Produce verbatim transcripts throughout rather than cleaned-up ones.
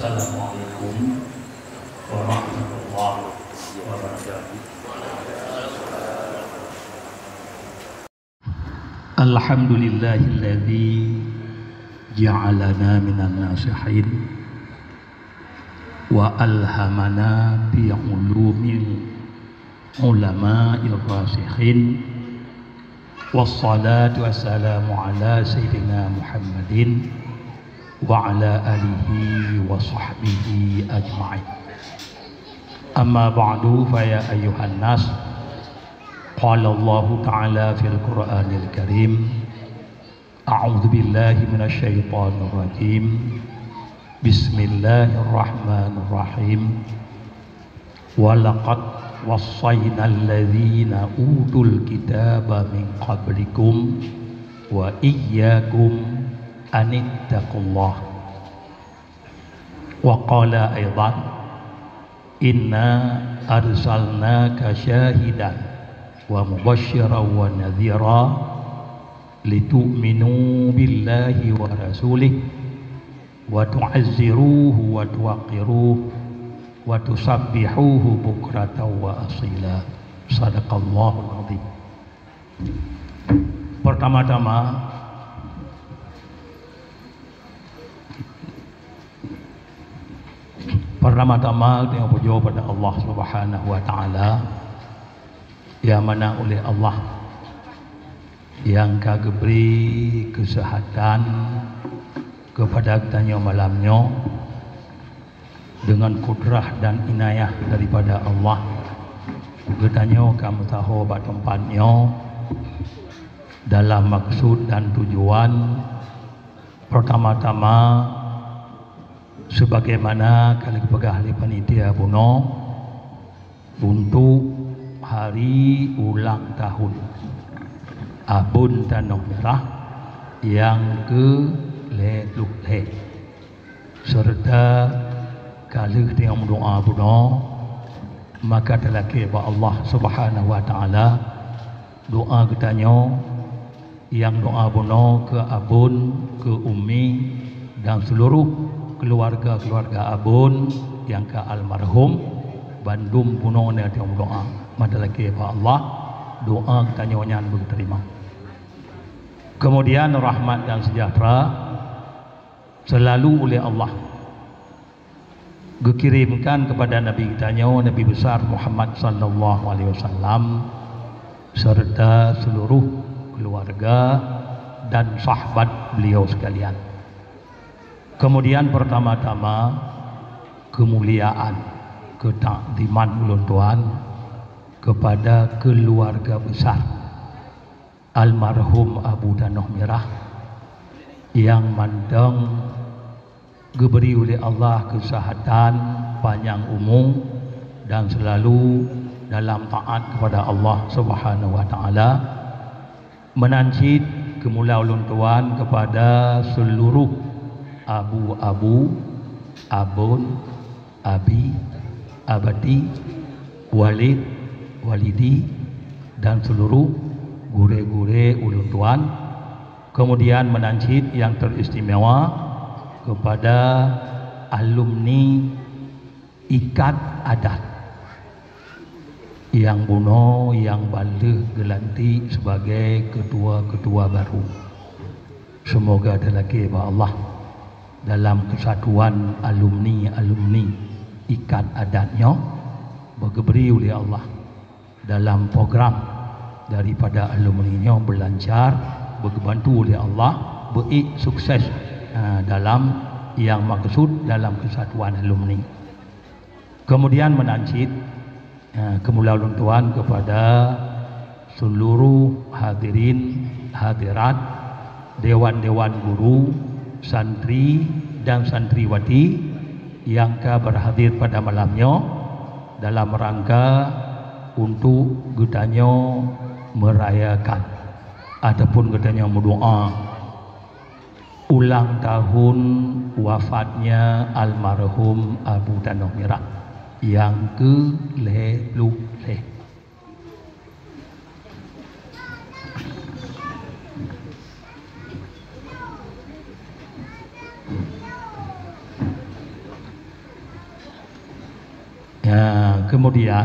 Assalamualaikum warahmatullahi wabarakatuh. Alhamdulillahilladzi ja'alana minan nasihin wa alhamana bi ulumil ulama'ir rasikhin. Wassalatu wassalamu ala sayyidina Muhammadin wa ala alihi wa sahbihi ajma'in. Amma ba'du, fa ya ayyuhan nas, qala Allahu ta'ala fil Qur'anil Karim, a'udzu billahi minasy syaithanir rajim. Bismillahirrahmanirrahim. Wa laqad wassaynal ladzina utul kitaba min qablikum wa iyyakum anittaqullah. Wa qala aidan, "Inna arsalnaka syahidan wa mubasysyiran wa nadhira litu'minu billahi wa rasulih wa tu'azziruhu wa tuwaqqiruhu wa tusabbihuhu bukratan wa asila." Sadaqallahul azim. Pertama-tama, pertama-tama, tanyoe pujoe pada Allah Subhanahu wa Ta'ala, nyang mana uléh Allah nyang ka geubri keuseuhatan keupada geutanyoe malam nyoe. Deungon kudrah dan inayah daripada Allah, geutanyoe ka meusaho bak teumpat nyoe dalam maksud dan tujuan, pertama-tama, sebagaimana ka lheueh geupeugah lé panitia bunoe, untuk hari ulang tahun Abon Tanoh Mirah nyang keu lhée ploh lhée. Seureuta ka lheueh tanyoe meudoá bunoe, maka talakée bak Allah Subhanahu wa Ta'ala doá geutanyoe, nyang doá bunoe keu Abon, keu Umi, dan seuluruh keuluwarga-keuluwarga Abon nyang ka almarhum, bandum bunoe na tanyoe meudoá. Maka talakée bak Allah doá geutanyoe nyan beuteurimong. Keumudian rahmat dan seujahteura seulalu uléh Allah geukirémkan keupada Nabi geutanyoe, Nabi Besar Muhammad sallallahu alaihi wasallam, seureuta seuluruh keuluwarga dan sahabat beuliau seukalian. Keumudian, pertama-tama, keumuliaan, keutakziman ulôn tuan keupada keuluwarga besar almarhum Abu Tanoh Mirah nyang mantong geubri uléh Allah keuseuhatan, panyang umu, dan seulalu dalam taát keupada Allah Subhanahu wa Ta'ala. Meunan cit keumula ulôn tuan keupada seuluruh abu-abu, abon, abi, abati, walid, walidi, dan seuluruh gurée-gurée ulôn tuan. Keumudian meunan cit nyang teuistimewa keupada alumni Ikat Adat nyang bunoe nyang ban lheueh geulantik sibagai keutua-keutua barô. Seumoga talakée bak Allah dalam keusatuan alumni-alumni Ikat Adat nyoe beugeubri uléh Allah dalam program daripada alumni nyoe beulancar, beugeubantu uléh Allah, beuék sukses, ha, dalam nyang maksud dalam keusatuan alumni. Keumudian meunan cit, ha, keumula ulôn tuan keupada seuluruh hadirin hadirat, dewan-dewan guru, santri dan santriwati nyang ka beuhadir pada malam nyoe dalam rangka untuk geutanyoe meurayakan ataupun geutanyoe meudoá ulang tahun wafatnya almarhum Abu Tanoh Mirah nyang keu lhée ploh lhée. Ah, kemudian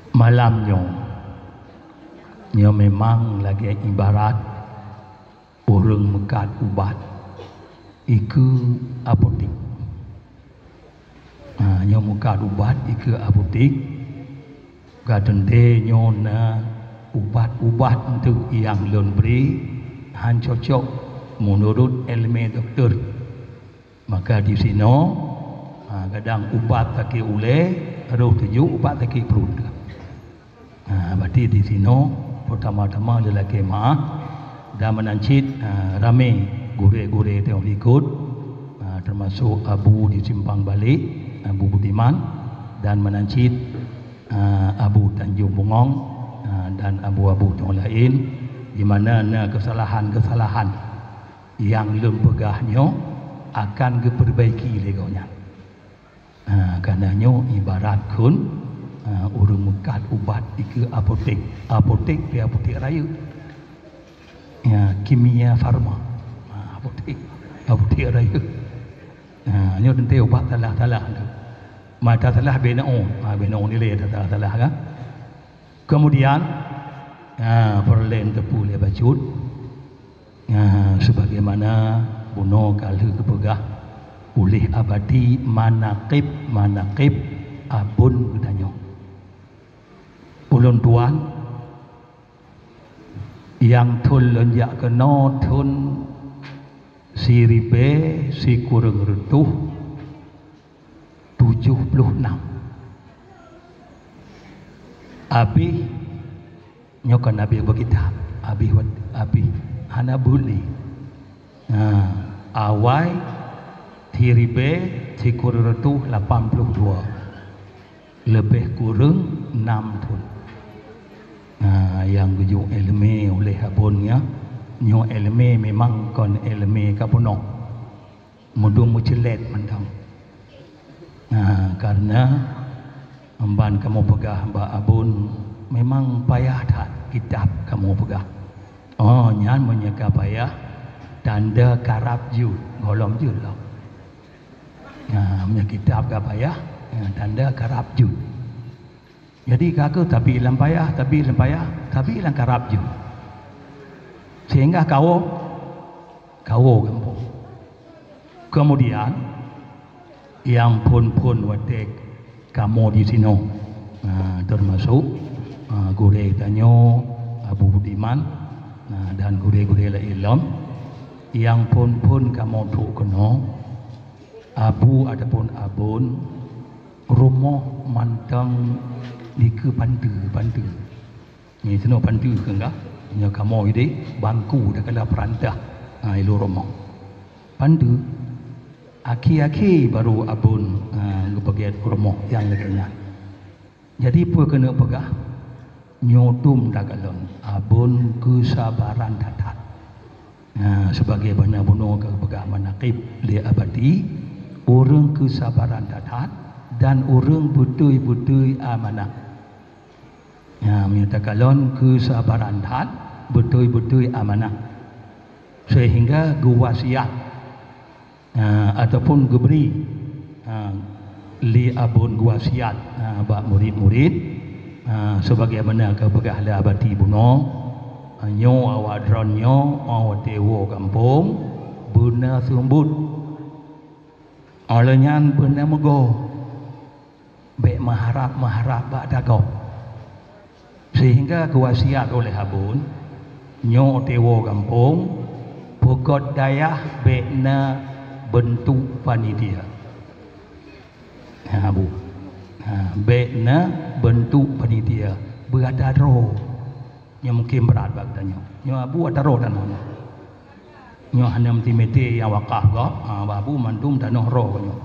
malam nyoe, nyoe memang lagée ibarat ureuëng meukat ubat ikeue apotek. Ha, nyoe meukat ubat ikeue apotek, ka teuntée nyoe na ubat-ubat enteuk nyang lôn bri han cocok meunurot iéleumé dokto. Maka disinoe, ha, kadang ubat sakét ulée, roh tuju ubat sakét pruet. Ha, berarti disinoe peutama-tama lôn lakée meuáh dan meunan cit, ha, ramé gurée-gurée teuh likot, ha, teumasok Abu di Simpang Balek, Abu Budiman, dan meunan cit, ha, Abu Tanjong Bungong, ha, dan abu-abu nyang laén, di mana na keusalahan-keusalahan nyang lôn peugah nyoe akan geupeubaiki lé gobnyan. Ha, kareuna nyoe ibarat kheun, ha, ureuëng meukat ubat ikeue apotek. Apotek pih apotek rayeuk. Ya, Kimia Farma. Ha, apotek, apotek rayeuk. Ha, nyoe teuntée ubat salah-salah tu. Mata salah binoe, ha, binoe nilai salah-salah kan. Kemudian, ha, peureulée teupeu lé bacut, ha, sebagaimana bunoe ka lheueh geupeugah uléh abati manaqib-manaqib abon geutanyoe. Ulôn tuan, nyang thon lôn jak keunoe thon siribée sikureueng reutôh tujoh ploh nam. Abih nyoe kon abih bak kitab, abih wat-, abih hana buet lé. Ha, awai siribée sikureueng reutôh lapan ploh dua, leubeh kureueng nam thon. Ha, nyang geujok iéleumé uléh abon nyan, nyoe iéleumé memang kon iéleumé ka peunoh. Meudong meuceulet mantong. Nah, kareuna ban kamoe peugah bak abon, memang payah that kitab kamoe peugah. Oh, nyan meunyoe ka payah, tanda karab jeuet, gohlom jeuet lom. Nah, meunyoe kitab ka payah, nah, tanda karab jeuet. Jadi, ka kheueh tabi lam payah, tabi lam payah, tabi lam karab jeuet. Sehingga kawoe, kawoe gampông. Kemudian, nyang phon-phon watée kamoe disinoe, ha, teumasok, ha, gurée tanyoe, Abu Budiman, ha, dan gurée-gurée laén lom, nyang phon-phon kamoe trok keunoe, Abu ataupun abon, rumoh mantong dikeue panteue-panteue. Nyoe sinoe panteue keu enggah, nyoe kamoe ideh bangku takala peurantah, ha, ilée rumoh. Panteue, akhé-akhé barô abon, ha, geupeugét rumoh nyang lagée nyan. Jadi, peue keuneuk peugah? Nyoe dum takalon abon keusabaran that-that. Nah, sebagaimana bunoe ka geupeugah manaqib lé abati, ureuëng keusabaran that-that dan ureuëng beutôi-beutôi amanah. Nah, meunyoe takalon keusabaran that, beutôi-beutôi amanah, sehingga geuwasiat, ha, ataupun geubri, ha, lé abon geuwasiat, ha, bak murit-murit, ha, sebagaimana ka geupeugah lé abati bunoe, ha, nyoe awak droeneuh nyoe, watée woe gampông, beuna seumbot. Óh lheueh nyan beuna meugoe, bék meuharab-meuharab bak ata gob. Sehingga geuwasiat uléh abon, nyoe watée woe gampông, peugét dayah bék na beuntuk panitia. Ha, bu. Ha, bék na beuntuk panitia, beu ata droe. Nyoe mungken brat bak geutanyoe. Nyoe abu ata droe tanoh nyoe. Nyoe hana meutimete nyang wakaf gob, ha, bak abu mandum tanoh droe nyoe.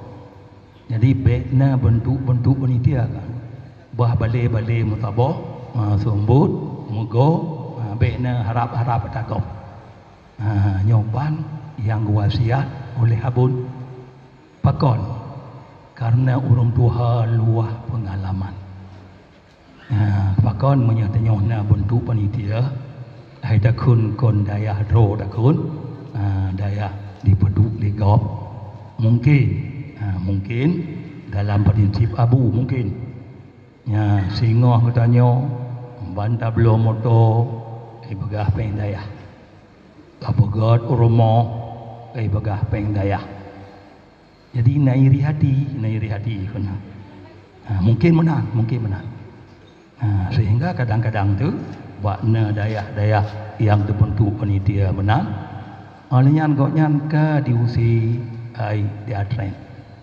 Jadi, bék na beuntuk-beuntuk panitia kan. Bah balée-balée meusaboh, ha, seumbot, meugoe, ha, bék na harab-harab ata gob. Ha, nyoe ban nyang geuwasiat uléh abon. Pakon? Kareuna ureuëng tuha luwah peungalaman. Ha, pakon meunyoe tanyoe na beuntuk panitia, hai takheun kon dayah droe takheun, ha, dayah dipeuduek lé gob. Mungken, ha, mungken Dalam prinsip Abu mungkin. Nya, singoh geutanyoe ban tabloe moto, ipeugah péng dayah. Tapeugöt u rumoh, ipeugah péng dayah. Jadi na iri hati, na iri hati keunan. Ha, mungkin meunan, mungkin meunan. Ha, sehingga kadang-kadang tu bak na dayah-dayah nyang teubeuntuk panitia meunan, óh lheueh nyan gobnyan ka diusé ai di atren,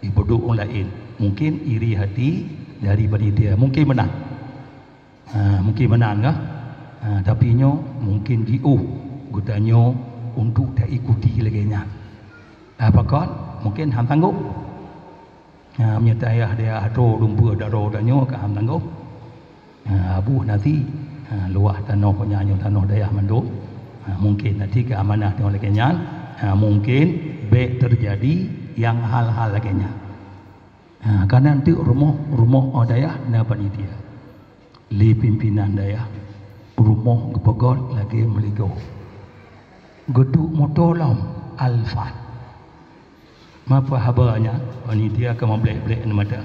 ipeuduek ureueng laén. Mungkin iri hati dari panitia, mungkin meunan. Ha, mungkin meunan kah? Ha, tapi nyoe mungkin jiôh geutanyoe untuk taikuti lagée nyan. Apa kon? Mungkin han tanggong. Ha, meunyoe tayah dayah droe dumpeue daroe tanyoe ka han tanggong. Ha, abu nasi, ha, luwah tanoh nyan nyoe tanoh dayah mandum. Ha, mungkin nati keu amanah tanyoe lagée nyan. Ha, mungkin bék teujadi nyang hal-hal lagée nyan. Ha, kanan teuk rumoh, rumoh dayah na panitia. Lé pimpinan dayah, rumoh geupeugöt lagée meuligoe. Geuduek moto lom, Alphard. Mapa haba nyan? Panitia ka meublek-blek mata.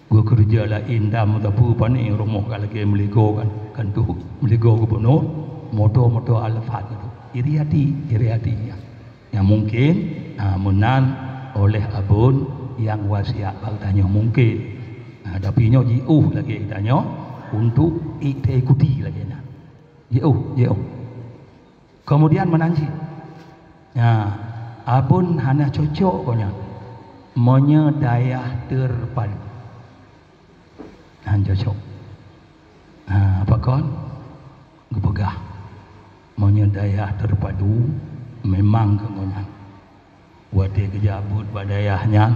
Geukeureuja laén dam meuteupeu pane rumoh ka lagée meuligoe kan, kan tu meuligoe gubunur, moto-moto Alphard tu. Iri hati, iri hati nyan. Nyang mungken, ha, meunan oleh abon nyang wasiat bak geutanyoe mungken. Ha, tapi nyoe jiôh lagée geutanyoe untuk ikuti lagée nyan. Jiôh, jiôh. Kemudian meunan cit. Ha, abon hana cocok gobnyan meunyoe dayah teurpadu. Han cocok. Ha, pakon? Geupeugah, meunyoe dayah teurpadu, memang keu gobnyan. Watée geujak beuet bak dayah nyan,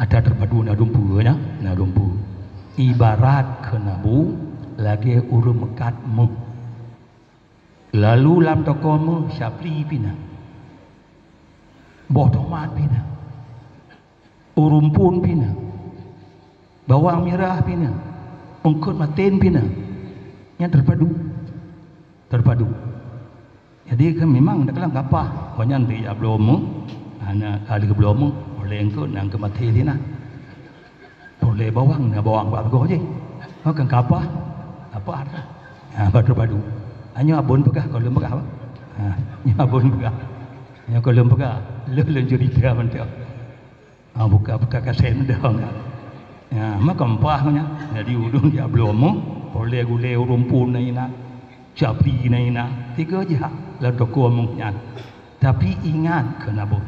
ata teurpadu na dumpeue nyan, na dumpeue. Ibarat keu nabu lagée ureuëng meukat méuh. Lalu lam toko méuh, Syapli pih na. Boh tomat pih na. Ureuëng phon pih na. Bawang mirah pih na. Eungkot maten pih na. Nyan teurpadu. Teurpadu. Jadi kan memang dak lam kapah. Awaknyan di bloe méuh, hana ka lheueh bloe méuh, oleh eungkot nyang keu maté sinan. Peureulée bawang, na bawang bak teungoh jih. Ha, kan kapah, kapah. Ha, bak teurpadu. Ha, nyoe abon peugah, kon lôn peugah, bah. Ha, nyoe abon peugah. Nyoe kon lôn peugah. Lôn, lôn ceurita mantong. Ha, buka, buka kasét mantong. Ha, meukeumah nyan. Jadi, ureuëng jak bloe méuh, peureulée gulée ureuëng phon na inan, Syapli na inan. Tiga jih lam toko méuh nyan. Tapi ingat keu nabu.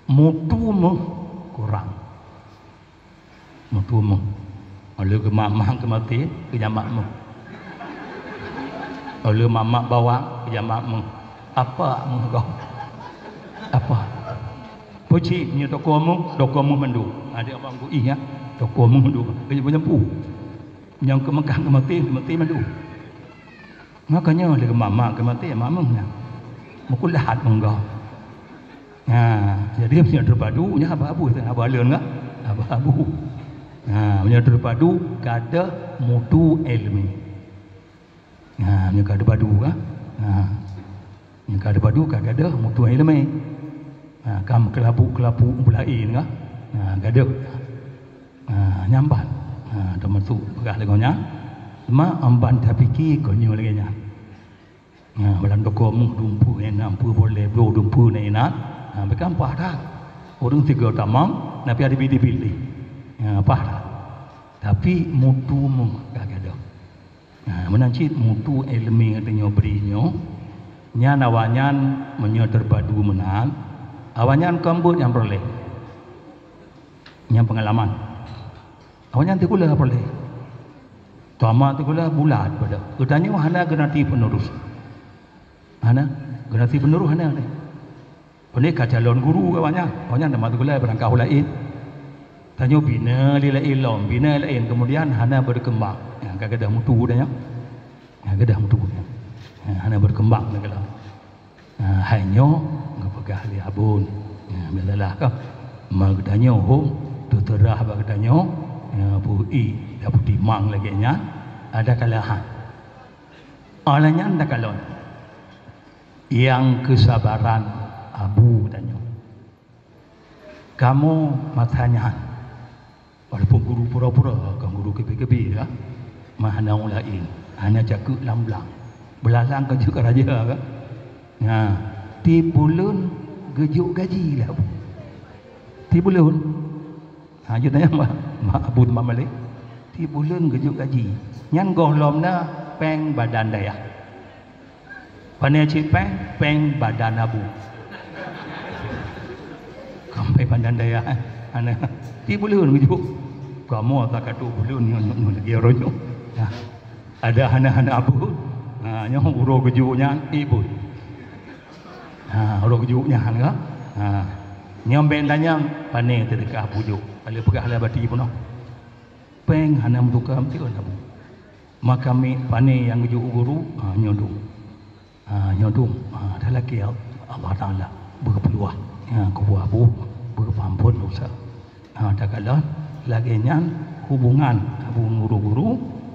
Mutu méuh kurang. Mutu méuh. Óh lheueh geumak-mak keu maté, geujamak méuh. Óh lheueh mak-mak bawang, geujamak méuh. Apa méuh gob? Apa? Peucit nyoe toko méuh, toko méuh mandum. Ada abang ku ih ya, toko méuh mandum. Keu nyoe peunyampue. Nyang keu meukah keu maté, keu maté mandum. Maka nyoe lé mak-mak keu maté, mak méuh nyan. Meukulat meunggah. Ha, jadi meunyoe teupadu, nyan haba abu, haba lôn ka? Haba abu. Ha, meunyoe teupadu, ka deuh mutu iéleumé. Ha, meunyoe ka teupadu ka? Ha. Meunyoe ka teupadu, ka, ka deuh mutu iéleumé. Ha, ka meukeulapu-keulapu peulaén ka? Ha, ka deuh. Ha, nyan ban. Ha, teumasuk peugah lagée nyan. Cuma amban tapike kon nyoe lagée nyan. Ha, lam toko méuh dumpeue inan, peue boleh bloe dumpeue na inan. Ha, beukan paih that. Ureuëng sigoe tamong, na pih ada bit-bit lé. Ha, paih that. Tapi mutu méuh ka gadôh. Ha, meunan cit mutu iéleumé tanyoe bri nyoe. Nyan awaknyan meunyoe teupadu meunan, awaknyan kon beuet nyang peureulée. Nyang peungalaman. Awaknyan sikula peureulée. Tamat sikula bulat pada. Geutanyoe hana generasi penerus. Hana generasi penerus hana lé. Peureulée ka calon guru awaknyan. Awaknyan tamat sikula beurangkat u laén. Tanyoe bina lé laén lom, bina laén kemudian hana berkembang. Nyang ka gadôh mutu tanyoe. Nyang gadôh mutu tanyoe. Hana berkembang lagée lom. Ha, hai nyoe geupeugah lé abon. Ha, biasalah ka. Ma geutanyoe hom teuseurah bak geutanyoe, ha, bui dapeutimang lagée nyan, ada kalahan. Óh lheueh nyan takalon nyang keusabaran abu geutanyoe. Kamoe masa nyan Walaupun guru pura-pura, kon guru keubiet-keubiet, ya. Mah hana ureueng laén, hana cakeuk lam blang. Beulalang ka jeuet keu raja, kan? Nah, tiep buleuen geujok gaji lé Abu. Tiep buleuen. Ha, jeuet tanyong bak, bak Abu Teuma Malik. Tiep buleuen geujok gaji. Nyan gohlom na péng badan dayah. Pane cit péng, péng badan Abu. Kon péng badan dayah, eh. Hana. Tiep buleuen geujok. Kamoe ka ka trok buleuen nyoe, nyoe, nyoe lagèe uroe nyoe. Nah, ada hana-hana Abu. Ha, nyoe uroe geujok nyan, ibu. Ha, uroe geujok nyan ka. Ha. Nyoe bèk tanyong, pane teudeukah Abu jok. Ka lheueh peugah lé Abu Teuma Malik bunoe. Péng hana meutuka meuteun Abu. Maka miet pane nyang geujok u guru, ha, nyoe dum. Ha, nyoe dum. Ha, talakèe Allah Taala beupeuluah. Ha, kubu Abu, beupeuampôn dosa. Ha, takalon lagèe nyan hubungan Abu ngon guru-guru,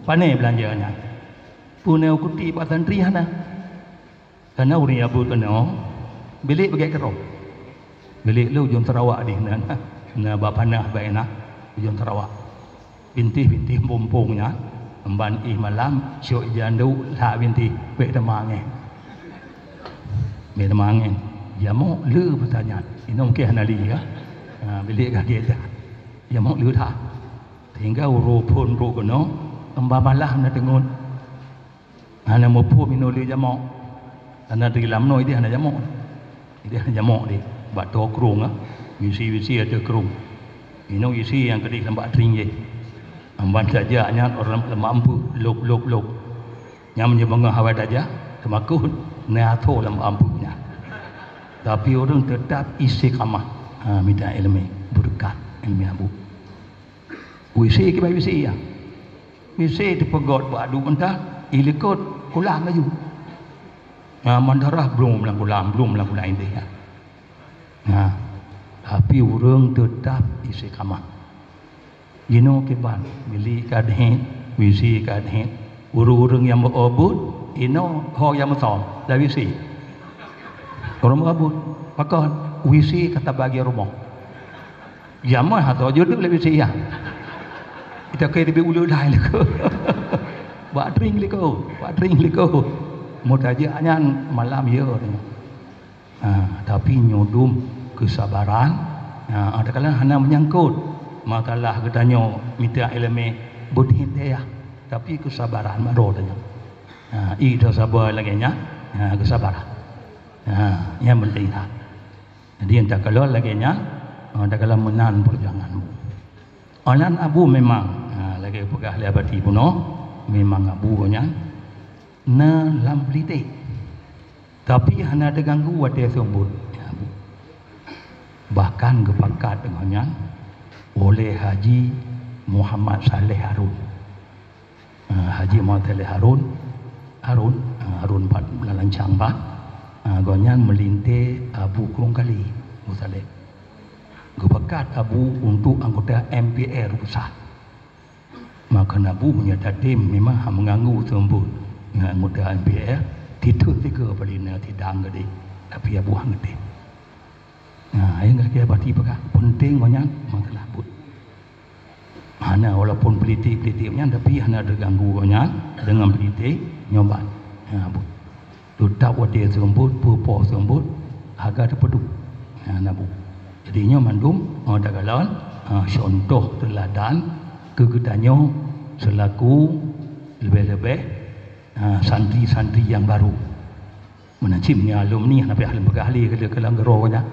pane beulanja nyan. Peue na kutiek bak santri hana. Kana ureueng Abu keunoe, bilék bak gèt keudroe. Bilék lôn ujông Sarawak dih na, na bak Panah bak Enah, ujông Sarawak. Bintéh-bintéh muphom nyan, ban éh malam, syok ija nduek, lhah bintéh, bèk teuma angèn. Bèk teuma angèn. Jamok le peutanyan. Inong kèe hana li, ya. Ha, bilék ka gèt dah. Jamok le that. Sehingga uroe phôn brôk keunoe, emba malam na teungon. Hana muphom inoe le jamok. Karena di lam noe idéh hana jamok. Idéh hana jamok deh. Bak toe krueng ah. Wisi-wisi ateueh krueng. Inoe wisi nyang keudéh lam bak tring jih. Amban saja nyan orang lam bak eumpeuk lop, lop, lop. Nyang meunyoe beungoh awai tajak, teumakot na atho lam bak eumpeuk nyan. Tapi ureueng teutap istiqamah. Ha, mita ileumèe, beureukat ileumèe Abu. Wisi kiban wisi ya. Wisi teupeugot bak adu mentah, ilikot kulam laju. Ha, mandarah blum lam kulam, blum lam kulam idéh ya. Ha, tapi ureueng teutap istiqamah. Jinoe kiban, bilék ka deuh, wisi ka deuh. Ureueng-ureueng nyang meu-o buet, inoe ho nyang meusom, lam wisi. Ureueng meu-o buet, pakon, wisi ka tabagi rumoh. Jameun hana jeuet lé bisi ya. Kita ke lebih ulu lain leko. Bak tring leko, bak tring leko. Mutajak nyan malam ya. Ha, tapi nyoe dum kesabaran. Ha, ada kala hana menyangkut masalah geutanyoe mita ileumèe beudhit ya. Tapi kesabaran maro tanyoe. Ha, i dah sabar lagèe nyan. Ha, kesabaran. Ha, nyang penting ha. Jadi, enta kalon lagèe nyan, eh, enta kalon meunan peujuangan. Alan Abu memang, ha, lagèe peugah lé Abati bunoe, memang Abu nyan na lam politik. Tapi hana teuganggu watèe seumeubeuet. Bahkan geupakat deungon nyan oleh Haji Muhammad Saleh Harun. Ah, Haji Muhammad Saleh Harun, Harun, ah, Harun Bat Beulah Lancang Bat, ah, gobnyan meulintèe Abu Krueng Kali, Abu Saleh. Geupakat Abu untuk anggota M P R pusat. Maka Abu meunyoe tatem memang hana meuganggu seumeubeuet ngon anggota M P R, titot tiga palina sidang geude, tapi Abu hana tem. Nah, nyang keuh Abati peugah, penting gobnyan masalah buet. Hana, walaupun politik-politik nyan, tapi hana teuganggu gobnyan deungon politik nyoe ban. Ha, buet. Teutap watèe seumeubeuet, peupo seumeubeuet, hareuga teupeuduek. Ha, na buet. Jadi nyoe mandum, oh, takalon, ha, contoh teuladan keu geutanyoe seulaku leubeh-leubeh, ha, santri-santri nyang baru. Meunan cit meunyoe alumni hana payah lôn peugah lé keu, keu lam keudroe nyan.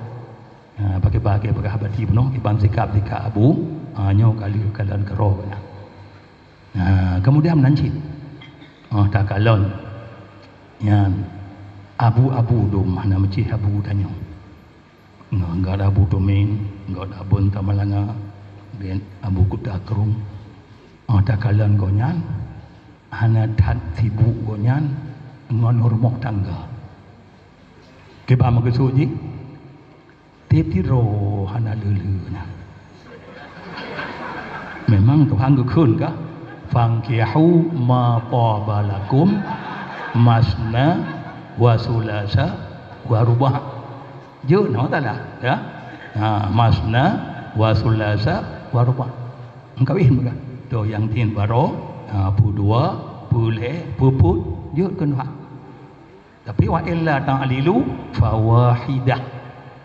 Ha, pakiban lagèe peugah Abati bunoe, kiban sikap-sikap Abu, ha, nyoe ka lheueh kalon keudroe nyan. Ha, keumudian meunan cit, ha, takalon nyan Abu-abu dum hana meucih Abu tanyoe. Ngon gata Abu Tumin, gata Abon Tamalanga, gen Abu Kuta Krueng. Oh, takalon gobnyan, hana that sibuk gobnyan ngon rumoh tangga. Kiban meukeusut jih, tiep tiroe hana lé-lé na. Memang Tuhan geukheun ka, "Fankihu ma taba lakum masna wa sulasa wa ruba'." Jeuet na masalah, ya. Ha, masna wa sulasa wa ruba'. Meukawen meuga. Toh nyang tin baroe, ha, peudua, peulhèe, peupeuet, jeuet keu Tuhan. Tapi wa illa ta'dilu fawahidah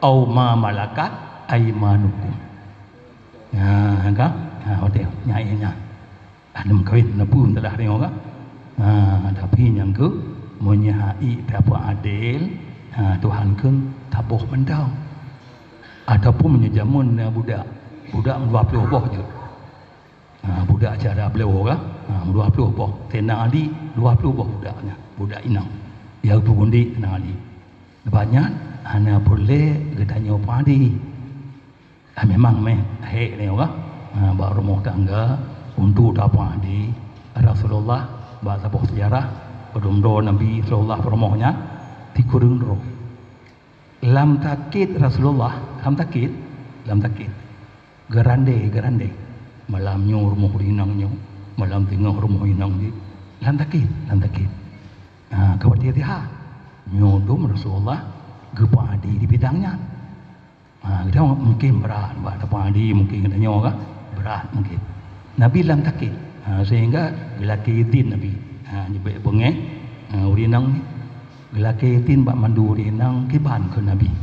au ma malakat aimanukum. Ha, kan? Ha, watèe nyan, nyan. Aneuk kawin neupeu teulah deungoe kan? Ha, tapi nyang keu meunyoe hai tapeuadil, ha, Tuhan kheun taboh mantong. Ataupun meunyoe jameun na budak, budak dua ploh boh jeuet. Ha, budak cara bloe kan? Ha, dua ploh boh. Teunak ali dua ploh boh budak nyan, budak inong. Ya tu gundik teunak ali. Lepas nyan, hana peureulèe geutanyoe peuadi. Ah, memang meh hek ni orang, ha, bak rumoh tangga untuk tapeuadi. Rasulullah bak saboh sejarah, padum droe Nabi Rasulullah peurumoh nyan, tikureueng droe. Lam sakét Rasulullah, lam sakét, lam sakét. Geurandé, geurandé. Malam nyoe rumoh inong nyoe, malam teungoh rumoh inong jih. Lam sakét, lam sakét. Ha, khawatir sihat. Nyoe dum Rasulullah geupeuadi di bidang nyan. Ha, geutanyoe mungkin brat, bak tapeuadi mungkin geutanyoe kan brat mungkin. Nabi lam sakét. Ha, sehingga geulakèe idhin Nabi. Ha, nyoe bèk beungèh, ha, ureueng inong nyoe. Geulakèe idhin bak mandum ureueng inong kiban keu Nabi.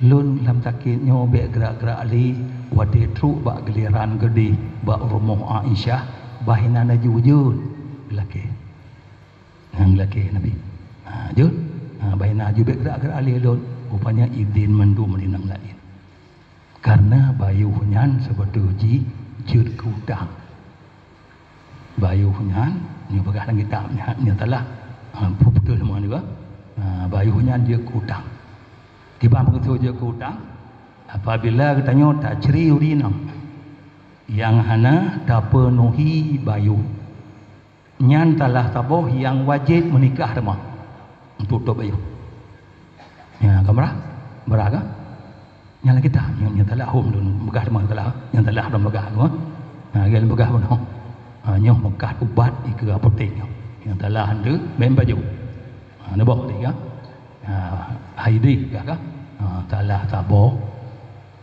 Lôn lam sakét nyoe bèk geurak-geurak lé, watèe trok bak giliran geudeh bak rumoh Aisyah, bah inan laju jeuet geulakèe. Nyang lakèe Nabi. Ha, jeuet. Ha, bah inan laju bèk geurak-geurak lé lôn. Rupanya idhin mandum ureueng inong laén. Karena bayoh nyan seubeutôi jih jeuet keu utang. Bayoh nyan, nyoe peugah lam kitab nyan, nyoe salah. Ha, beutôi teuma nyoe. Ha, bayoh nyan jeuet keu utang. Kiban peue jeuet keu utang? Apabila geutanyoe tacre ureueng inong nyang hana tapeunuhi bayoh, nyan salah saboh nyang wajéb meunikah teuma untuk tôb bayoh. Ya, ka meurah? Meurah ka? Nyan lagèe tah, nyan, nyan salah hom lôn peugah teuma salah, nyan salah lôn peugah teuma. Ha, lagèe lôn peugah bunoe. Ha, nyoe meukat ubat ikeue apotek nyoe. Nyan salah hana bèk pajoh. Ha, neuboh tadi ka? Ha, hai deh ka, ka? Ha, salah saboh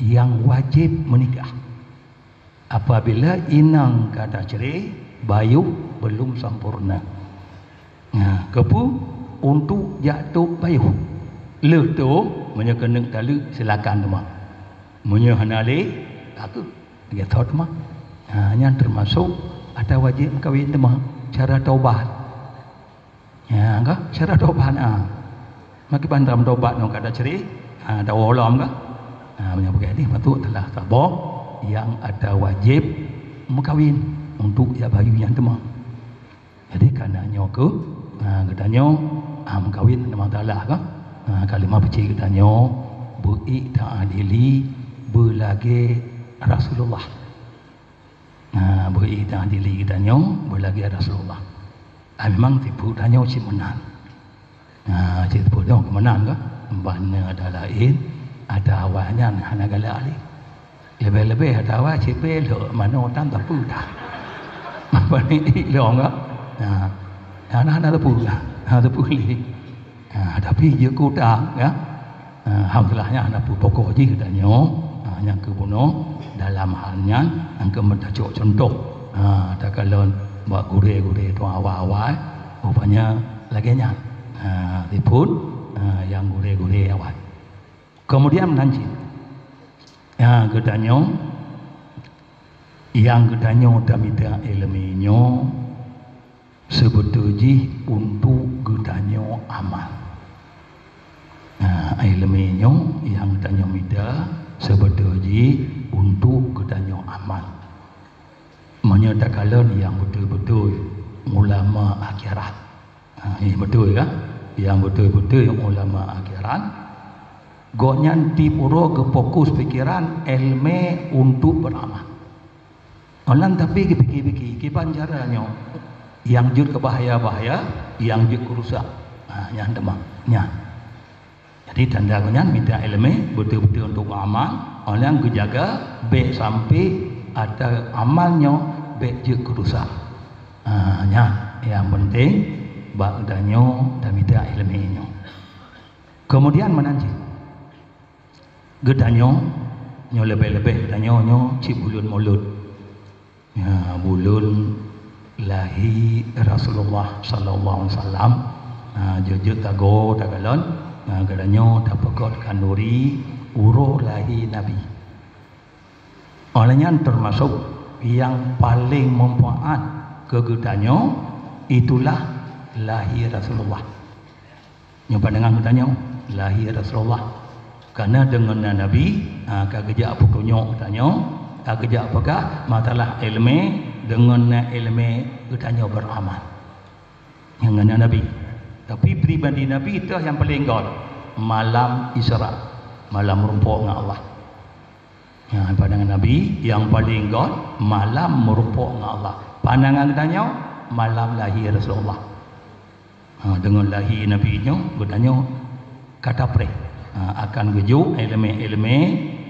nyang wajéb meunikah. Apabila inong ka tacre, bayoh belum sempurna. Nah, keupeue? Untuk jak tôb bayoh. Lheueh tôb, meunyoe keuneuk taleuek, silakan teuma. Meunyoe hana lé, ka kheueh, lagèe thot teuma. Ha, nyan teumasok atra wajéb meukawen teuma, cara tobat. Ya, ka? Cara tobat, ha. Makiban dalam tobat nyoe ka tacre, ha, dawa lom ka? Ha, meunyoe bagaih nyan, patut salah saboh nyang atra wajéb meukawen untuk jak bayoh nyan teuma. Jadi, kana nyoe keuh, ha, geutanyoe, ha, meukawen teuma salah ka? Ha, ka lheuh meupiké geutanyoe, beu-ék ta-adili, beulagèe Rasulullah. Ha, beu-ék ta-adili geutanyoe beulagèe Rasulullah. Ha, memang tipu tanyoe cit meunan. Ha, cit tipu tanyoe meunan ka? Ban na atra laén, atra awai nyan hana galak lé. Leubeh-leubeh atra awai cit bèk lheueh manoe tan tapeue dah. Ban ék lom ka? Ha, hana, hana tapeue dah. Ha, tapeue lé. Ha, tapi jeuet keu utang, ya. Ha, alhamdulillah, nyan na peue pokok jih geutanyoe. Ha, nyang keu bunoe dalam hal nyan, nyang keu meutacok cuntoh. Ha, takalon bak gurèe-gurèe tuha awai-awai, rupanya lagèe nyan. Ha, diphon, ha, nyang gurèe-gurèe awai. Keumudian meunan cit. Ha, geutanyoe, nyang geutanyoe tamita ileumèe nyoe, seubeutôi jih untuk geutanyoe amal. Nah, ileumèe nyoe nyang geutanyoe mita seubeutôi jih untuk geutanyoe amal. Meunyoe takalon nyang beutôi-beutôi ulama akhirat. Ha, eh, beutôi kan? Nyang beutôi-beutôi ulama akhirat, gobnyan tiep uroe geufokus pikeran ileumèe untuk beuramal. Óh lheueh nyan tapi geupike-pike, kiban cara nyoe nyang jeuet keu bahya-bahya, nyang jeuet keu rusak. Ha, nyan teuma, nyan. Jadi tanda geuh nyan mita ileumèe beutôi-beutôi untuk amal, óh lheueh nyan geujaga bèk sampai atra amal nyoe bèk jeuet keu rusak. Ha, nyan nyang peunteng bak geutanyoe tamita ileumèe nyoe. Keumudian meunan cit. Geutanyoe, nyoe leubeh-leubeh geutanyoe nyoe cit buleuen Molot. Ya, buleuen lahé Rasulullah sallallahu alaihi wasallam, ha, jeuet-jeuet tagoe takalon, ha, geutanyoe tapeugöt khanduri uroe lahé Nabi. Oleh nyan teumasok nyang paleng manfaat keu geutanyoe, itulah lahé Rasulullah. Nyoe pandangan geutanyoe, lahé Rasulullah. Karena deungon na Nabi, ha, ka geujak peutunyok geutanyoe, ka geujak peugah masalah iéleumé, deungon na iéleumé geutanyoe beuramal. Nyang na Nabi. Tapi pribadi Nabi toh nyang paleng göt, malam Isra, malam meurumpok ngon Allah. Ha, pandangan Nabi nyang paleng göt malam meurumpok ngon Allah. Pandangan geutanyoe malam lahé Rasulullah. Ha, deungon lahé Nabi nyoe geutanyoe ka tapreh, ha, akan geujok iéleumé-iéleumé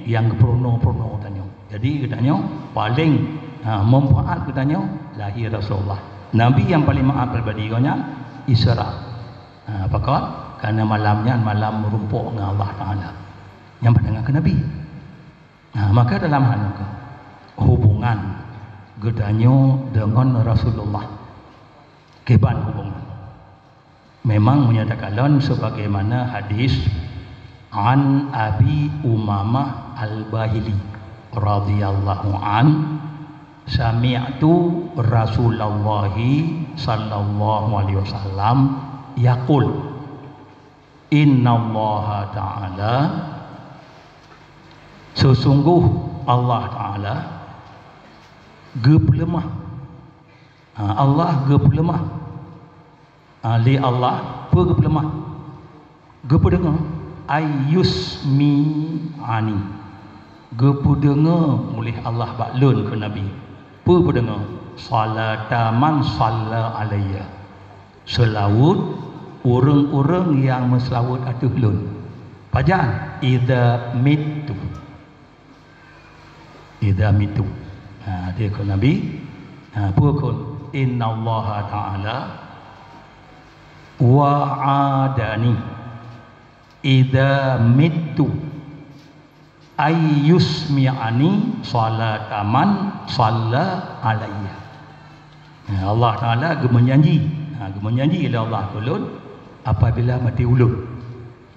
nyang geupeurunoe-peurunoe geutanyoe. Jadi geutanyoe paleng, ha, manfaat geutanyoe lahé Rasulullah. Nabi nyang paleng manfaat pribadi geuh nyan Isra. Ha, pakon? Karena malam nyan malam meurumpok ngon Allah Taala. Nyang pandangan keu Nabi. Nah, maka dalam hal nyoe, hubungan geutanyoe deungon Rasulullah kiban hubungan. Memang meunyoe takalon sebagaimana hadis an Abi Umamah Al-Bahili radhiyallahu an, sami'tu Rasulullah sallallahu alaihi wasallam yaqul, "Innallaha ta'ala, sesungguh Allah Taala geupeuleumah." Ha, Allah geupeuleumah. Ha, lé Allah peue geupeuleumah? Geupeudeungoe, ayyusmi'ani. Geupeudeungoe uléh Allah bak lôn keu Nabi. Peue peudeungoe? Salata man salla alayya. Seulaweuet ureuëng-ureuëng nyang meuseulaweuet ateueh lôn. Pajan? Idza mittu. Idza mittu. Ha, dia kheun Nabi. Ha, peue kheun? Innallaha ta'ala wa'adani idza mittu ayyusmi'ani salata man salla alayya. Ha, Allah Taala geumeujanji. Ha, geumeujanji lé Allah keu lôn apabila maté ulôn.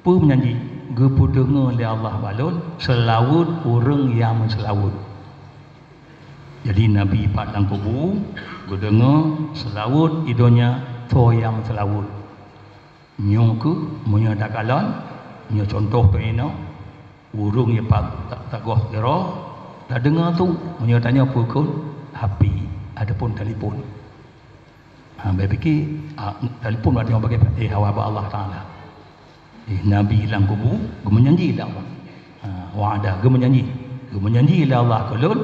Peue meujanji? Geupeudeungoe lé Allah bak lôn seulaweuet ureuëng nyang meuseulaweuet. Jadi Nabi pat lam kubu geudeungoe seulaweuet i donya soe nyang meuseulaweuet. Nyoe keuh meunyoe takalon, nyoe cuntoh peuinoe, ureuëng nyang pat tagoh sidroe, tadeungoe tu, meunyoe tanyoe peue kheun, H P ataupun telepon. Ha, bèk pike, ah, telepon bak tanyoe bagai, eh, hawa bak Allah Taala. Eh, Nabi lam kubu geumeujanji lé Allah. Ha, wa'ada, geumeujanji. Geumeujanji lé Allah keu lôn,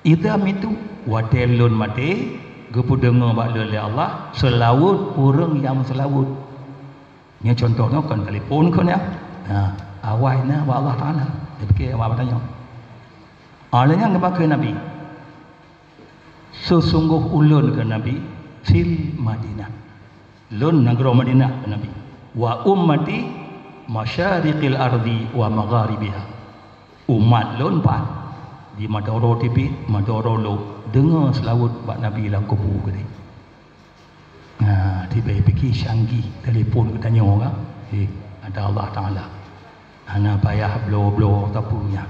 idza mittu, watèe lôn maté, geupeudeungoe bak lôn lé Allah seulaweuet ureuëng nyang meuseulaweuet. Nyoe cuntoh nyoe kon telepon kheun nyan. Ha, awai na bak Allah Taala. Bèk pike awai bak tanyoe. Ha, lheueh nyan geupaké Nabi. Sesungguh ulôn, kheun Nabi, fil Madinah. Lôn nanggroe Madinah, kheun Nabi. Wa ummati masyariqil ardi wa magharibiha. Umat lôn pat di mata uroe teubiet, mata uroe lom, deungoe seulaweuet bak Nabi lam kubu keudeh. Nah, tiba pike canggih telepon geutanyoe ka. Eh, ada Allah Taala. Hana payah bloe-bloe sapeue nyan.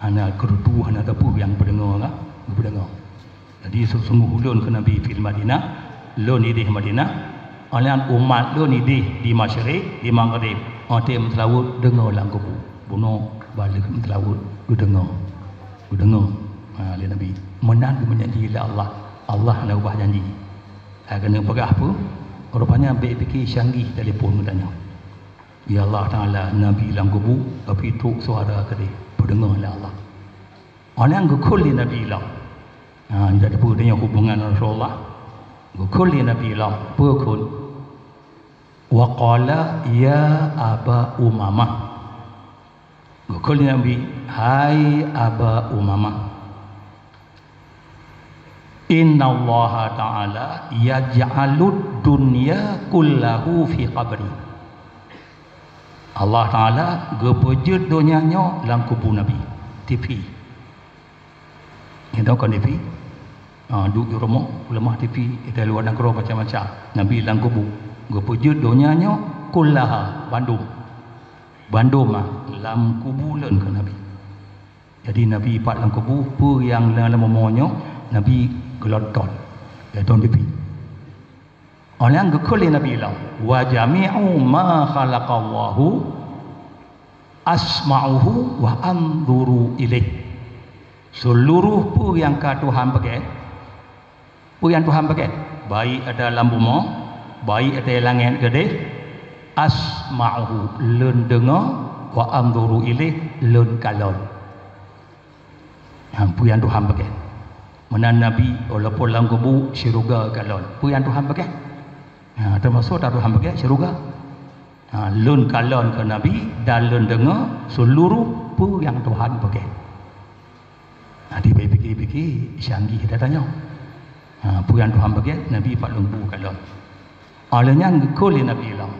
Hana keureutôh, hana sapeue nyang peudeungoe ka, geupeudeungoe. Jadi, sesungguh ulôn, kheun Nabi, fil Madinah, lôn idéh Madinah, nyan umat lôn idéh di Masyriq, di Maghrib, watèe meuseulaweuet deungoe lam kubu. Bunoe baleueh meuseulaweuet geudeungoe. Geudeungoe, ha, lé Nabi. Meunan geumeujanji lé Allah. Allah hana ubah janji. Hai keuneuk peugah peue? Rupanya bèk pike canggih telepon geutanyoe. Ya Allah Taala, Nabi lam kubu, tapi trok suara keudeh, peudeungoe lé Allah. Nyan geukheun lé Nabi lom. Ha, jadi peue tanyoe hubungan Rasulullah? Geukheun lé Nabi lom, peue kheun? Wa qala, "Ya Aba Umamah." Geukheun lé Nabi, "Hai Aba Umamah, innallaha ta'ala yaj'alud dunya kullahu fi qabri." Allah Taala geupeujeuet donya nyoe lam kubu Nabi, T V. Itu kon TV. Ha, duek di rumoh, peuleumah TV, di luwa nanggroe macam-macam. Nabi lam kubu. Geupeujeuet donya nyoe kullaha, bandum. Bandum ah, lam kubu lôn keu Nabi. Jadi Nabi pat lam kubu, peue nyang na lam bumoe nyoe, Nabi geulonton. Geulonton TV. Óh lheueh nyan geukheun lé Nabi lom, "Wa jami'u ma khalaqallahu asma'uhu wa anzuru ilaih." Seuluroh peue nyang ka Tuhan peugét, peue nyang Tuhan peugét, baik ada lam bumoe, baik ada langét keudeh, asma'uhu, lôn deungoe, wa anzuru ilaih, lôn kalon. Ha, peue nyang Tuhan peugét. Meunan Nabi, walaupun lam kubu, syeuruga kalon. Peue nyang Tuhan peugét. Ha, teumasuk ata Tuhan peugét syeuruga. Ha, lôn kalon keu Nabi dan lôn deungoe seuluroh peue nyang Tuhan peugét. Ha, di pike-pike, canggih dah tanyoe. Ha, peue nyang Tuhan peugét, Nabi pat lam kubu kalon. Óh lheueh nyan geukheun lé Nabi lom,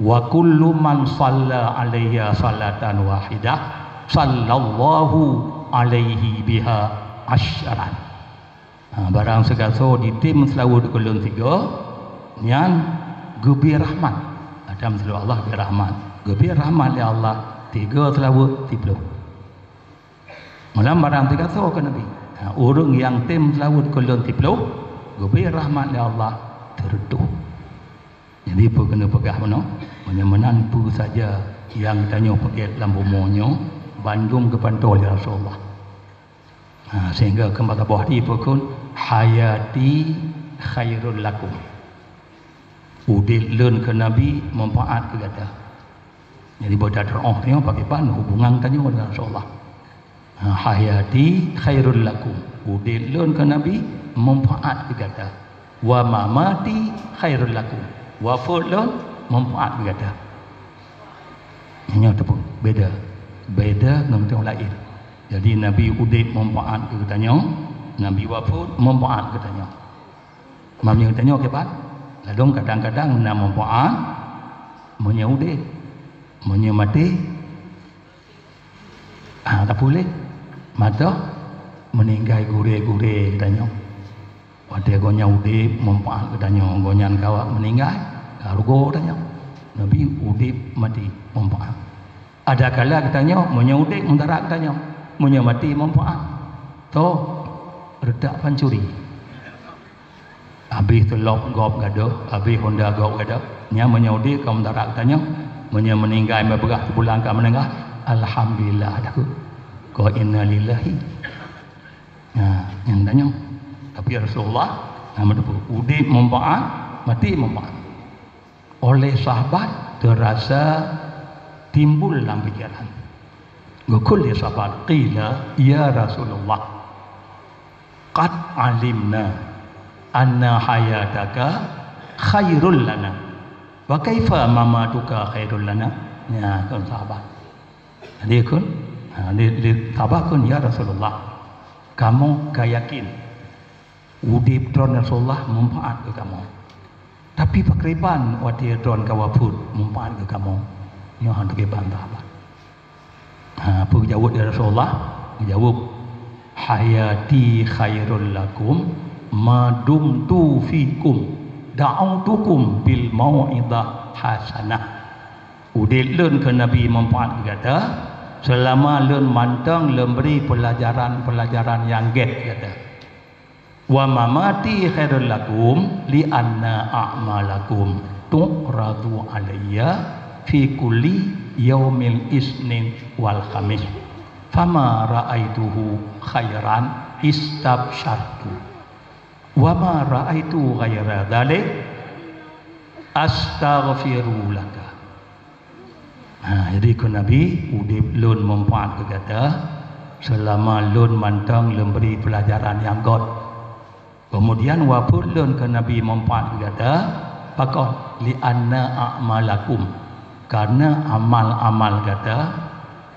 "Wa kullu man shalla alayya shalatan wahidah, shallallahu alaihi biha asyran." Ha, barang sigasoe jitem seulaweuet keu lôn sigoe, nyan geubri rahmat. Adam seulaweuet Allah geubri rahmat. Geubri rahmat lé Allah, sigoe seulaweuet siploh. Meunan barang sigasoe keu Nabi. Ha, ureuëng nyang tem seulaweuet keu lôn siploh, geubri rahmat lé Allah sireutoh. Jadi, peue keuneuk peugah meunoe, meunyoe meunan peue saja nyang tanyoe peugét lam bumoe nyoe, bandum geupantoe lé Rasulullah. Ha, sehingga keu mata boh di peue kheun, "Hayati khairul lakum." Udeb lôn keu Nabi manfaat keu gata. Jadi, bak that teu'oh nyoe pakriban hubungan tanyoe dengan Rasulullah. Ha, "Hayati khairul lakum." Udeb lôn keu Nabi manfaat keu gata. "Wa mamati khairul lakum." Wafeuet lôn manfaat keu gata. Nyoe teupeu beda. Beda ngon ureuëng laén. Jadi, Nabi udeb manfaat keu geutanyoe, Nabi wafeuet manfaat keu geutanyoe. Meunyoe tanyoe kiban, ladôm kadang-kadang na manfaat meunyoe udeb, meunyoe maté, ha, tapuléh. Mata meuninggai gurée-gurée tanyoe. Watée gobnyan udeb manfaat keu tanyoe, gobnyan ka awak meuninggai, ka rugoe tanyoe. Nabi udeb maté manfaat. Ada kala geutanyoe, meunyoe udeb mudarat geutanyoe, meunyoe maté manfaat. Toh, reutak pancuri. Habéh teulop gob gadôh, habéh honda gob gadôh. Nyan meunyoe udeb ka mudarat geutanyoe, meunyoe meuninggai meubeurah sibulan ka meuninggai, alhamdulillah dah keu. Ko innalillahi. Nah, nyang tanyoe. Tapi Rasulullah, nah, meuteupeu, udeb manfaat, maté manfaat. Oleh sahabat teurasa timbul lam pikiran. Geukheun lé sahabat, "Qila, ya Rasulullah, qad alimna anna hayataka khairul lana. Wa kaifa mamatuka khairul lana?" Nya kheun sahabat. Jadi kheun, ha, di, di, sahabat kheun, "Ya Rasulullah, kamoe ka yakin udeb droen Rasulullah manfaat keu kamoe. Tapi pakriban watée droen ka wafeuet manfaat keu kamoe?" Nyoe han pakriban sahabat. Ha, peue geujaweueb lé Rasulullah? Geujaweueb, "Hayati khairul lakum ma dumtu fikum, da'autukum bil mau'izah hasanah." Udeb lôn keu Nabi manfaat keu gata, seulama lôn mantong lôn bri peulajaran-peulajaran nyang gét keu gata. "Wa mamati khairul lakum, li anna a'malakum tu'radu alayya fi kulli yaumil isnin wal khamis. Fama ra'aituhu khairan istabsyartu. Wa ma ra'aitu ghaira dzalik astaghfiru laka." Ha, jadi kheun Nabi, "Udeb lôn manfaat keu gata, seulama lôn mantong lôn bri peulajaran nyang gét. Keumudian wafeuet lôn keu Nabi manfaat keu gata, pakon? Li anna a'malakum, kareuna amal-amal gata,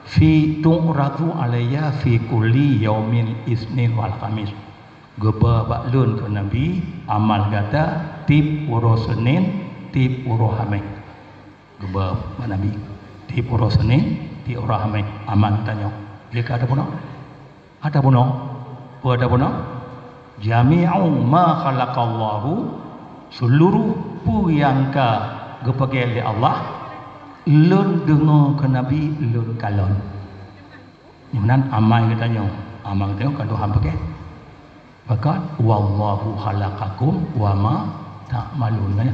fi tu'radu alayya fi kulli yaumil isnin wal khamis." Geuba bak lôn keu Nabi amal gata tieb uroe Senin, tieb uroe Hamèh. Geuba bak Nabi tieb uroe Senin, tieb uroe Hamèh amal tanyoe. Lé ka tabunoe? Ka tabunoe. Peue ata bunoe? Jami'u ma khalaqallahu, seuluruh peue nyang ka geupeugét lé Allah, lôn deungoe keu Nabi, lôn kalon. Meunan amai geutanyoe, amai geutanyoe ka Tuhan peugét. Pakon, "Wallahu khalaqakum wa ma ta'malun," kan?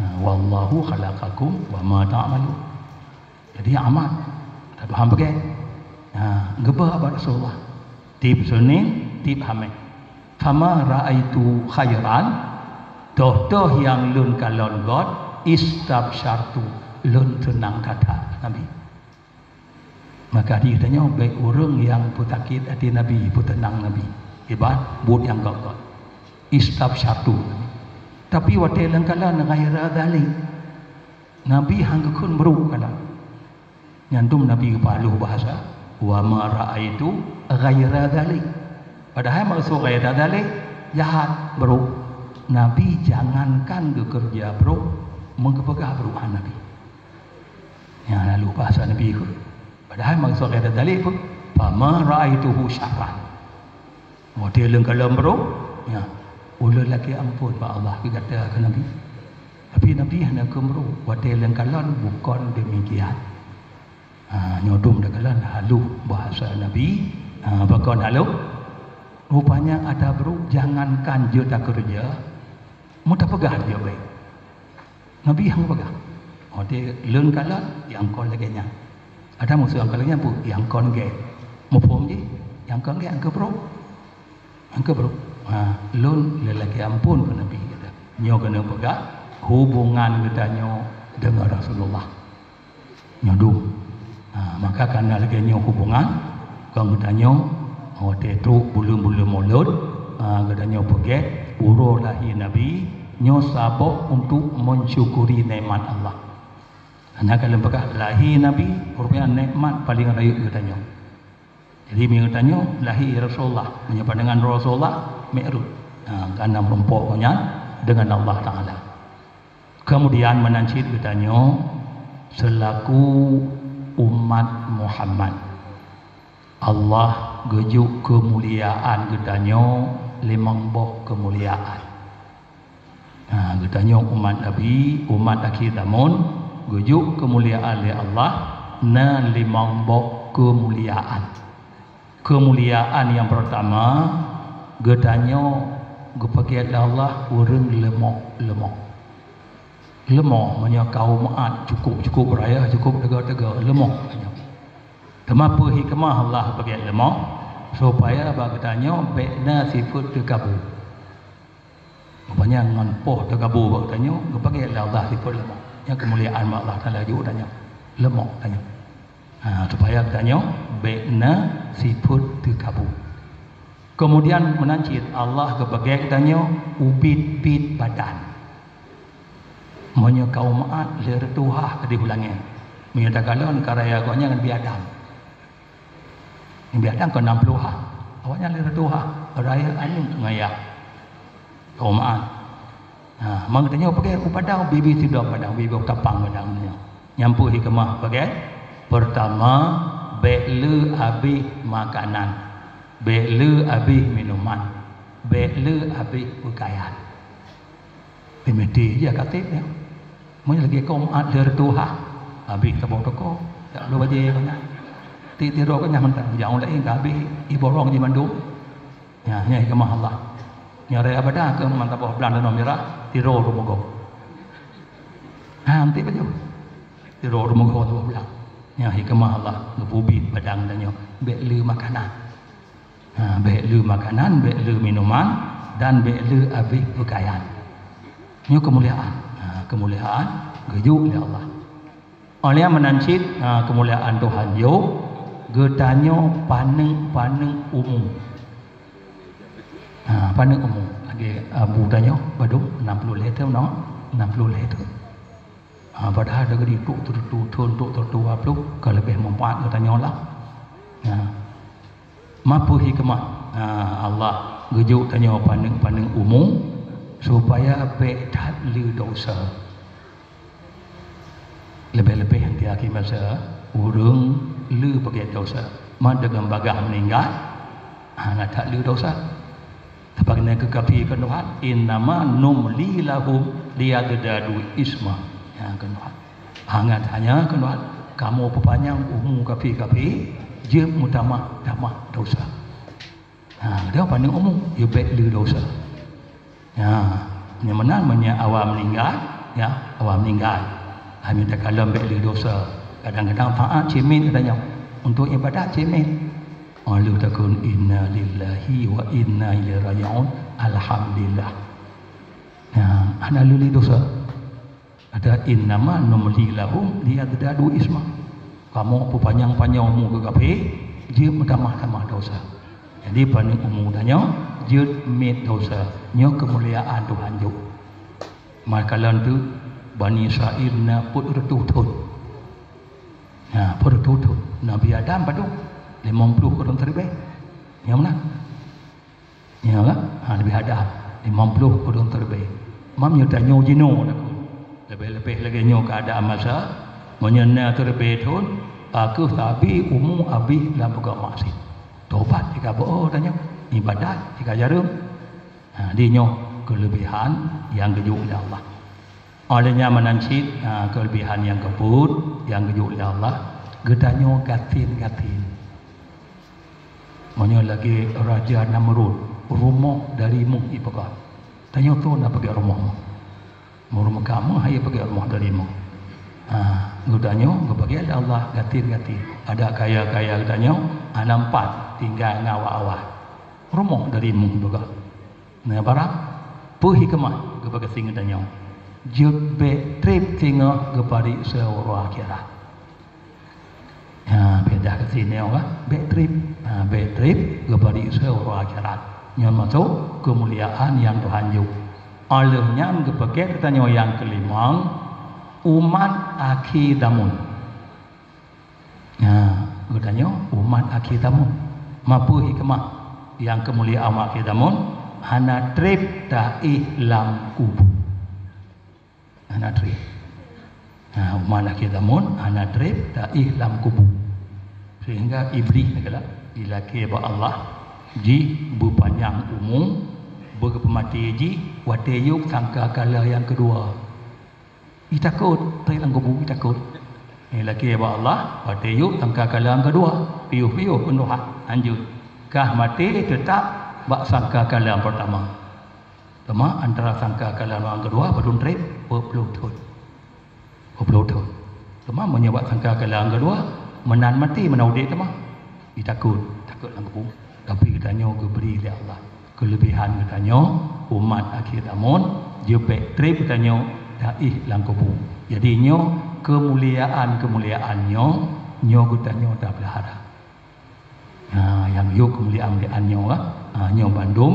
Ha, "Wallahu khalaqakum wa ma ta'malun." Jadi amat, ka Tuhan peugét. Ha, geuba bak Rasulullah. Tieb Senin, tieb Hamèh. "Fama ra'aitu khairan," toh-toh nyang lôn kalon göt, "istabsyartu," lôn seunang that-that, Nabi. Maka di tanyoe bèk ureueng nyang peusakét até Nabi, peuteunang Nabi. Iban buet nyang göt-göt. "Istabsyartu." Tapi watèe lôn kalon ghaira dzalik. Nabi han geukheun brôk kalon. Nyan dum Nabi geupaloh bahasa, "Wa ma ra'aitu ghaira dzalik." Padahai maksud ghaira dzalik, jahat, brôk. Nabi jangankan geukeureuja brôk, meugeupeugah brôk han Nabi. Nyan lalu bahasa Nabi kheun. Padahai maksud ghaira dzalik peue? "Fama ra'aituhu syarran." Watèe lôn kalon brôk, nyan, ulôn lakèe amphon bak Allah keu gata, kheun Nabi. Tapi Nabi hana kheun brôk, watèe lôn kalon bukon demikian. Ha, nyoe dum takalon haloh bahasa Nabi, ha, pakon haloh? Rupanya ata brôk jangankan jeuet takeureuja, meutapeugah jeuet bèk. Nabi han geupeugah, "Watèe lôn kalon, nyang kon lagèe nyan." Ata maksud nyang kon lagèe nyan peue? Nyang kon gèt. Muphom jih? Nyang kon gèt nyang keu brôk. Nyang keu brôk. Ha, lôn lôn lakèe amphon keu Nabi, kata. Nyoe keuneuk peugah hubungan geutanyoe deungon Rasulullah. Nyoe dum. Ha, maka kareuna lagèe nyoe hubungan, kon geutanyoe, watèe trok buleuen-buleuen Maulud, ha, geutanyoe peugèt uroe lahé Nabi, nyoe sabab untuk mensyukuri nikmat Allah. Hana ka lôn peugah lahé Nabi, rupanya nikmat paleng rayeuk geutanyoe. Jadi, meunyoe tanyoe lahé Rasulullah, meunyoe pandangan Rasulullah, meureuh. Ha, kareuna meurumpok nyan deungon Allah Taala. Keumudian meunan cit geutanyoe seulaku umat Muhammad, Allah geujok keumuliaan geutanyoe limong boh keumuliaan. Ha, geutanyoe umat Nabi, umat akhé zamon, geujok keumuliaan lé Allah na limong boh keumuliaan. Keumuliaan nyang peurtama, geutanyoe geupeugét lé Allah ureueng leumoh-leumoh. Leumoh, meunyoe kaum Ad cukôp-cukôp beuraya, cukôp teuga-teuga, leumoh tanyoe. Teuma peue hikmah Allah geupeugét leumoh? Supaya bak geutanyoe bèk na sifeuet teukabu. Rupanya ngon poh teukabu bak geutanyoe, geupeugét lé Allah sifeuet leumoh. Nyan keumuliaan bak Allah Taala jok tanyoe. Leumoh tanyoe. Ha, supaya geutanyoe bèk na sifeuet teukabu. Keumudian meunan cit Allah geupeugét geutanyoe ubit-bit badan. Meunyoe kaum Ad lhèe reutôh ha keudéh u langèt. Meunyoe takalon ka raya gobnyan ngon Nabi Adam. Nabi Adam kon nam ploh ha. Awaknyan lhèe reutôh ha. Raya aneuk ngon yah. Kaum Ad. Ha, maka tanyoe peugét u padang, ubit-ubit sidroe padang, ubit-ubit tapang padang nyoe. Nyan peue hikmah peugét? Peurtama, bèk le abéh makanan, bèk le abéh minuman, bèk le abéh peukayan. Limité jih ka trép nyan. Meunyoe lagèe kaum Ad lhèe reutôh ha, abéh saboh toko, jak lôn bajèe keu nyan. Ti-, tiroe keu nyan mantong, nyang laén ka abéh iborong jih mandum. Nyan, nyan hikmah Allah. Nyan raya Badar keu mantong boh blang tanoh mirah, tiroe rumoh gob. Ha, anti baju. Tiroe rumoh gob saboh blang. Nyan hikmah Allah geupeubiet badan tanyoe bèk le makanan. Ha, bèk le makanan, bèk le minuman, dan bèk le abéh peukayan. Nyoe keumuliaan. Ha, keumuliaan geujok lé Allah. Óh lheueh meunan cit, ha, keumuliaan Tuhan jok, geutanyoe paneuk-paneuk umu. Ha, paneuk umu. Lagèe, ha, bu tanyoe, padum, nam ploh lhèe thôn, no? Nam ploh lhèe thôn. Ha, padahai lagèe di trok teutu thôn, trok teutu ploh, ka leubeh manfaat geutanyoe lah. Ha. Ma peue hikmah, ha, Allah geujok tanyoe paneuk-paneuk umu, supaya bèk that le desya. Leubeh-leubeh di akhé masa, ureueng le peugèt desya. Ma deungon bagaih meuninggai, ha, Hana that le desya. Sabab keuneuk keu kafé kheun Tuhan, "Innama numli lahum liyazdadu isma." Ya, kheun Tuhan. Hanya, hanya kheun Tuhan, kamoe peupanyang umu kafé-kafé, jeuet meutamah-tamah desya. Ha, dia paneuk umu, jeuet bèk le desya. Ya, nyang meunan meunyoe awak meuninggai, ya, awak meuninggai. Hana takalon bèk le desya. Kadang-kadang taát cit miet geutanyoe. Untuk ibadat cit miet. Oh, lheueh takheun, "Inna lillahi wa inna ilaihi raji'un." Alhamdulillah. Ya, hana le desya. Ada, "Innama numli lahum liyazdadu isma." Kamoe peupanyang-panyang umu keu kafé, jeuet meutamah-tamah desya. Jadi, paneuk umu tanyoe jeuet miet desya. Nyoe keumuliaan Tuhan jok. Meukalon teuk Bani Israel na peuet reutôh thon. Na peuet reutôh thon. Nabi Adam padub? Limong ploh kureueng siribèe. Nyang mana? Nyoe kan? Ha, leubeh ada limong ploh kureueng siribèe. Meunyoe tanyoe jinoe lakoe, leubeh-leubeh lagèe nyoe keuadaan masa, meunyoe na siribèe thon, ka keuh sabe umu abéh lam peugah maksiat. Tobat jika beu tanyoe, ibadat jika jareuem. Ha, di nyoe keuleubehan nyang geujok lé Allah. Óh lheueh nyan meunan cit, ha, keuleubehan nyang keupeuet nyang geujok lé Allah, geutanyoe gasien-gasien. Meunyoe lagèe Raja Namrud, rumoh dari méuh ipeugah. Tanyoe toh na peugèt rumoh méuh? Meureuka méuh hai peugèt rumoh dari méuh. Ha, geutanyoe geupeugèt lé Allah gasien-gasien. Ada kaya-kaya geutanyoe, hana meupat tinggai ngon awak-awak. Rumoh dari méuh ipeugah. Na barang peue hikmah geupagasien geutanyoe? Jeuet bèk trép singoh geuparéksa uroe akhirat. Ha, beda keu singoh kan? Bèk trép. Ha, bèk trép geuparéksa uroe akhirat. Nyoe masôk keumuliaan nyang Tuhan jok. Óh lheueh nyan geupeugèt geutanyoe nyang keulimong, umat akhé zamon. Nyan, geutanyoe umat akhé zamon. Ma peue hikmah nyang keumuliaan umat akhé zamon hana trép taéh lam kubu? Hana trép. Nah, umat akhé zamon hana trép taéh lam kubu. Sehingga Iblih neukalak jilakèe bak Allah, jih beupanyang umu, beugeupeumaté jih watèe yôh sangkakala nyang keudua. Itakot, trép lam kubu itakot. Eh, lakèe bak Allah, watèe yôh sangkakala nyang keudua, piôh-piôh keu Tuhan, lanjut. Kah maté teutap bak sangkakala nyang peurtama. Teuma antara sangkakala nyang keudua padum trép, peuet ploh thon. Peuet ploh thon. Teuma meunyoe bak sangkakala nyang keudua, meunan maté, meunan udép teuma. Itakot, takot lam kubu. Tapi geutanyoe geubri lé Allah. Keuleubehan geutanyoe, umat akhé zamon, jeuet bèk trép geutanyoe taéh lam kubu. Jadi nyoe keumuliaan-keumuliaan nyoe, nyoe geutanyoe tapeulihara. Ha, nyang yôh keumuliaan-muliaan nyoe, ha, nyoe bandum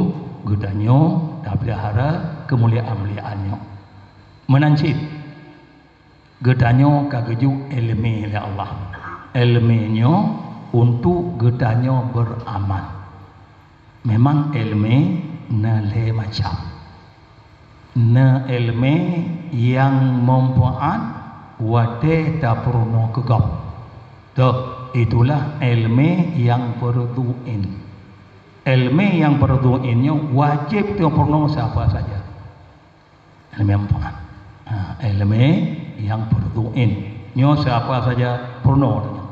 geutanyoe tapeulihara keumuliaan-muliaan nyoe. Meunan cit, geutanyoe ka geujok iéleumé lé Allah. Iéleumé nyoe untuk geutanyoe beuramal. Memang iéleumé na lhèe macam. Na iéleumé nyang manfaat watèe tapeurunoe keu gob. Toh, itulah iéleumé nyang fardhu ain. Iéleumé nyang fardhu ain nyoe wajéb tapeurunoe siapa saja. Iéleumé manfaat. Ha, iéleumé nyang fardhu ain. Nyoe siapa saja peurunoe tanyoe.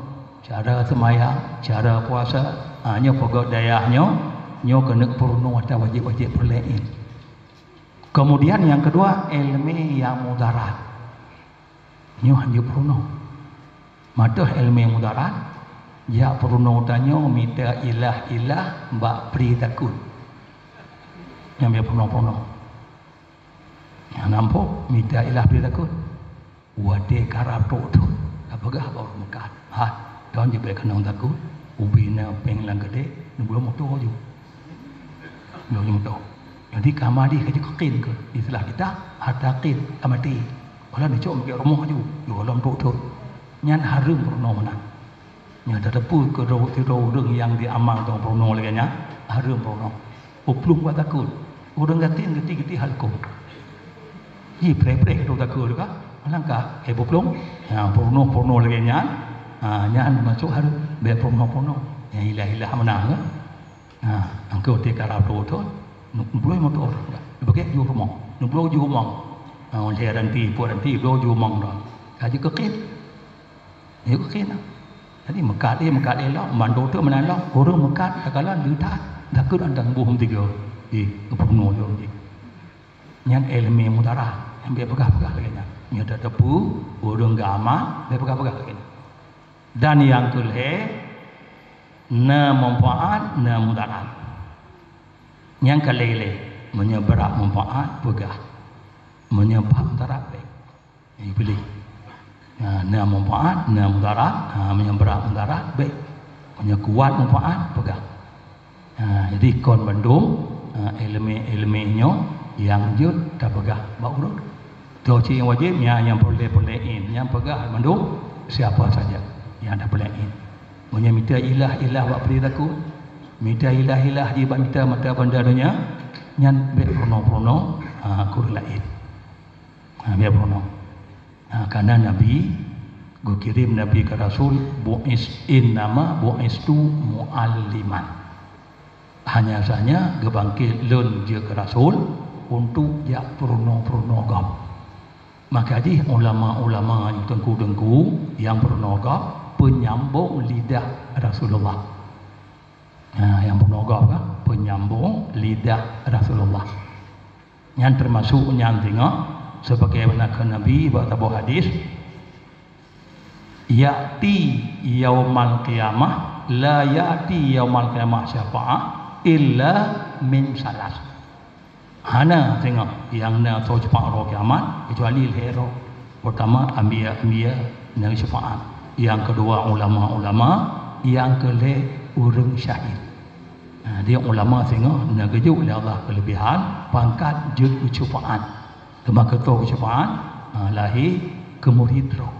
Cara seumayang, cara puasa, ha, nyoe peugöt dayah nyoe, nyoe keuneuk peurunoe ata wajéb-wajéb peureulèe ain. Keumudian nyang keudua, iéleumé nyang mudarat. Nyoe hanjeuet peurunoe. Mantong iéleumé mudarat, jak peurunoe tanyoe mita ilah-ilah bak pri takot. Nyan bèk peurunoe-peurunoe. Nyang nampak mita ilah pri takot. Watèe karab trok thon, tapeugah bak ureueng meukat, "Hai, droeneuh jeuet bèk keunong takot, ubé na péng lam keudè, neubloe moto ju." Neubloe moto. Jadi ka mati ka jikeukin keu istilah kita, harta kin ka mati. Wala neucok bak rumoh ju, ju lom trok thon. Nyan hareuem peurunoe meunan. Nyan tateupeue keu droe sidroe ureueng nyang jiamal dong peurunoe lagèe nyan, hareuem peurunoe. Peuplueng bak takot. Ureueng gasien geuti-geuti hal kông. Ji preh-preh droe takot ka. Alangkah, eh, peuplueng. Ha, peurunoe-peurunoe lagèe nyan. Ha, nyan masôk hareuem bèk peurunoe-peurunoe. Nyang ilah-ilah meunan, kan? Ha, angkau teuka rab tu, tu, nubloe motor. Bagi jumong, nubloe jumong. Ha, oleh ranti, buat ranti, bloe jumong tu. Kaji kekit. Yuk kekit. Jadi meukat dia, meukat dia lah, mandor tu mana lah, orang meukat, tak kalah, leutak, takut ada buh tiga. Eh, kepenuh dia. Nyan ilmu mudarat, nyang bèk peugah-peugah lagèe nyan. Nyoe tateupeue ureueng geuamal, bèk peugah-peugah lagèe nyan. Dan nyang keulhèe, na manfaat, na mudarat. Nyang ka lhèe-lhèe, meunyoe brat manfaat, peugah. Meunyoe brat mudarat, bèk. Nyang pilih. Ha, na manfaat, na mudarat. Ha, meunyoe brat mudarat, bèk. Meunyoe kuat manfaat, peugah. Ha, jadi kon bandum, ha, ilmu-ilmu nyoe nyang jeuet tapeugah bak ureueng. Toh cit nyang wajéb, nyang, nyang peureulèe-peureulèe in, nyang peugah bandum siapa saja nyang ada peureulèe in. Meunyoe mita ilah-ilah bak peue takot, mita ilah-ilah jih bak mita mata banda donya, nyan bèk peurunoe-peurunoe, ha, keu ureueng laén. Ha, bèk peurunoe. Ha, karena Nabi, geukirém Nabi keu rasul, bu'is, innama bu'istu mu'alliman. Hanya saja geubangkét lôn jeuet keu rasul untuk jak peurunoe-peurunoe gob. Maka jih ulama-ulama nyang teungku-teungku nyang peurunoe gob peunyambong lidah Rasulullah. Ha, nyang peurunoe gob kan peunyambong lidah Rasulullah. Nyan teumasuk nyan singoh, sebagaimana kheun Nabi bak saboh hadis, "Ya'ti yaumal qiyamah, la ya'ti yaumal qiyamah syafa'ah illa min salas." Hana singoh nyang na soe syafa'at uroe kiamat, keucuali lhèe droe. Peurtama, anbiya-anbiya na syafa'at. Nyang keudua, ulama-ulama. Nyang keulhèe, ureueng syahid. Ha, di ulama singoh na geujok lé Allah keuleubehan pangkat jeuet keu syafa'at. Teuma keu toh syafa'at, ha, lahé keu murit droe.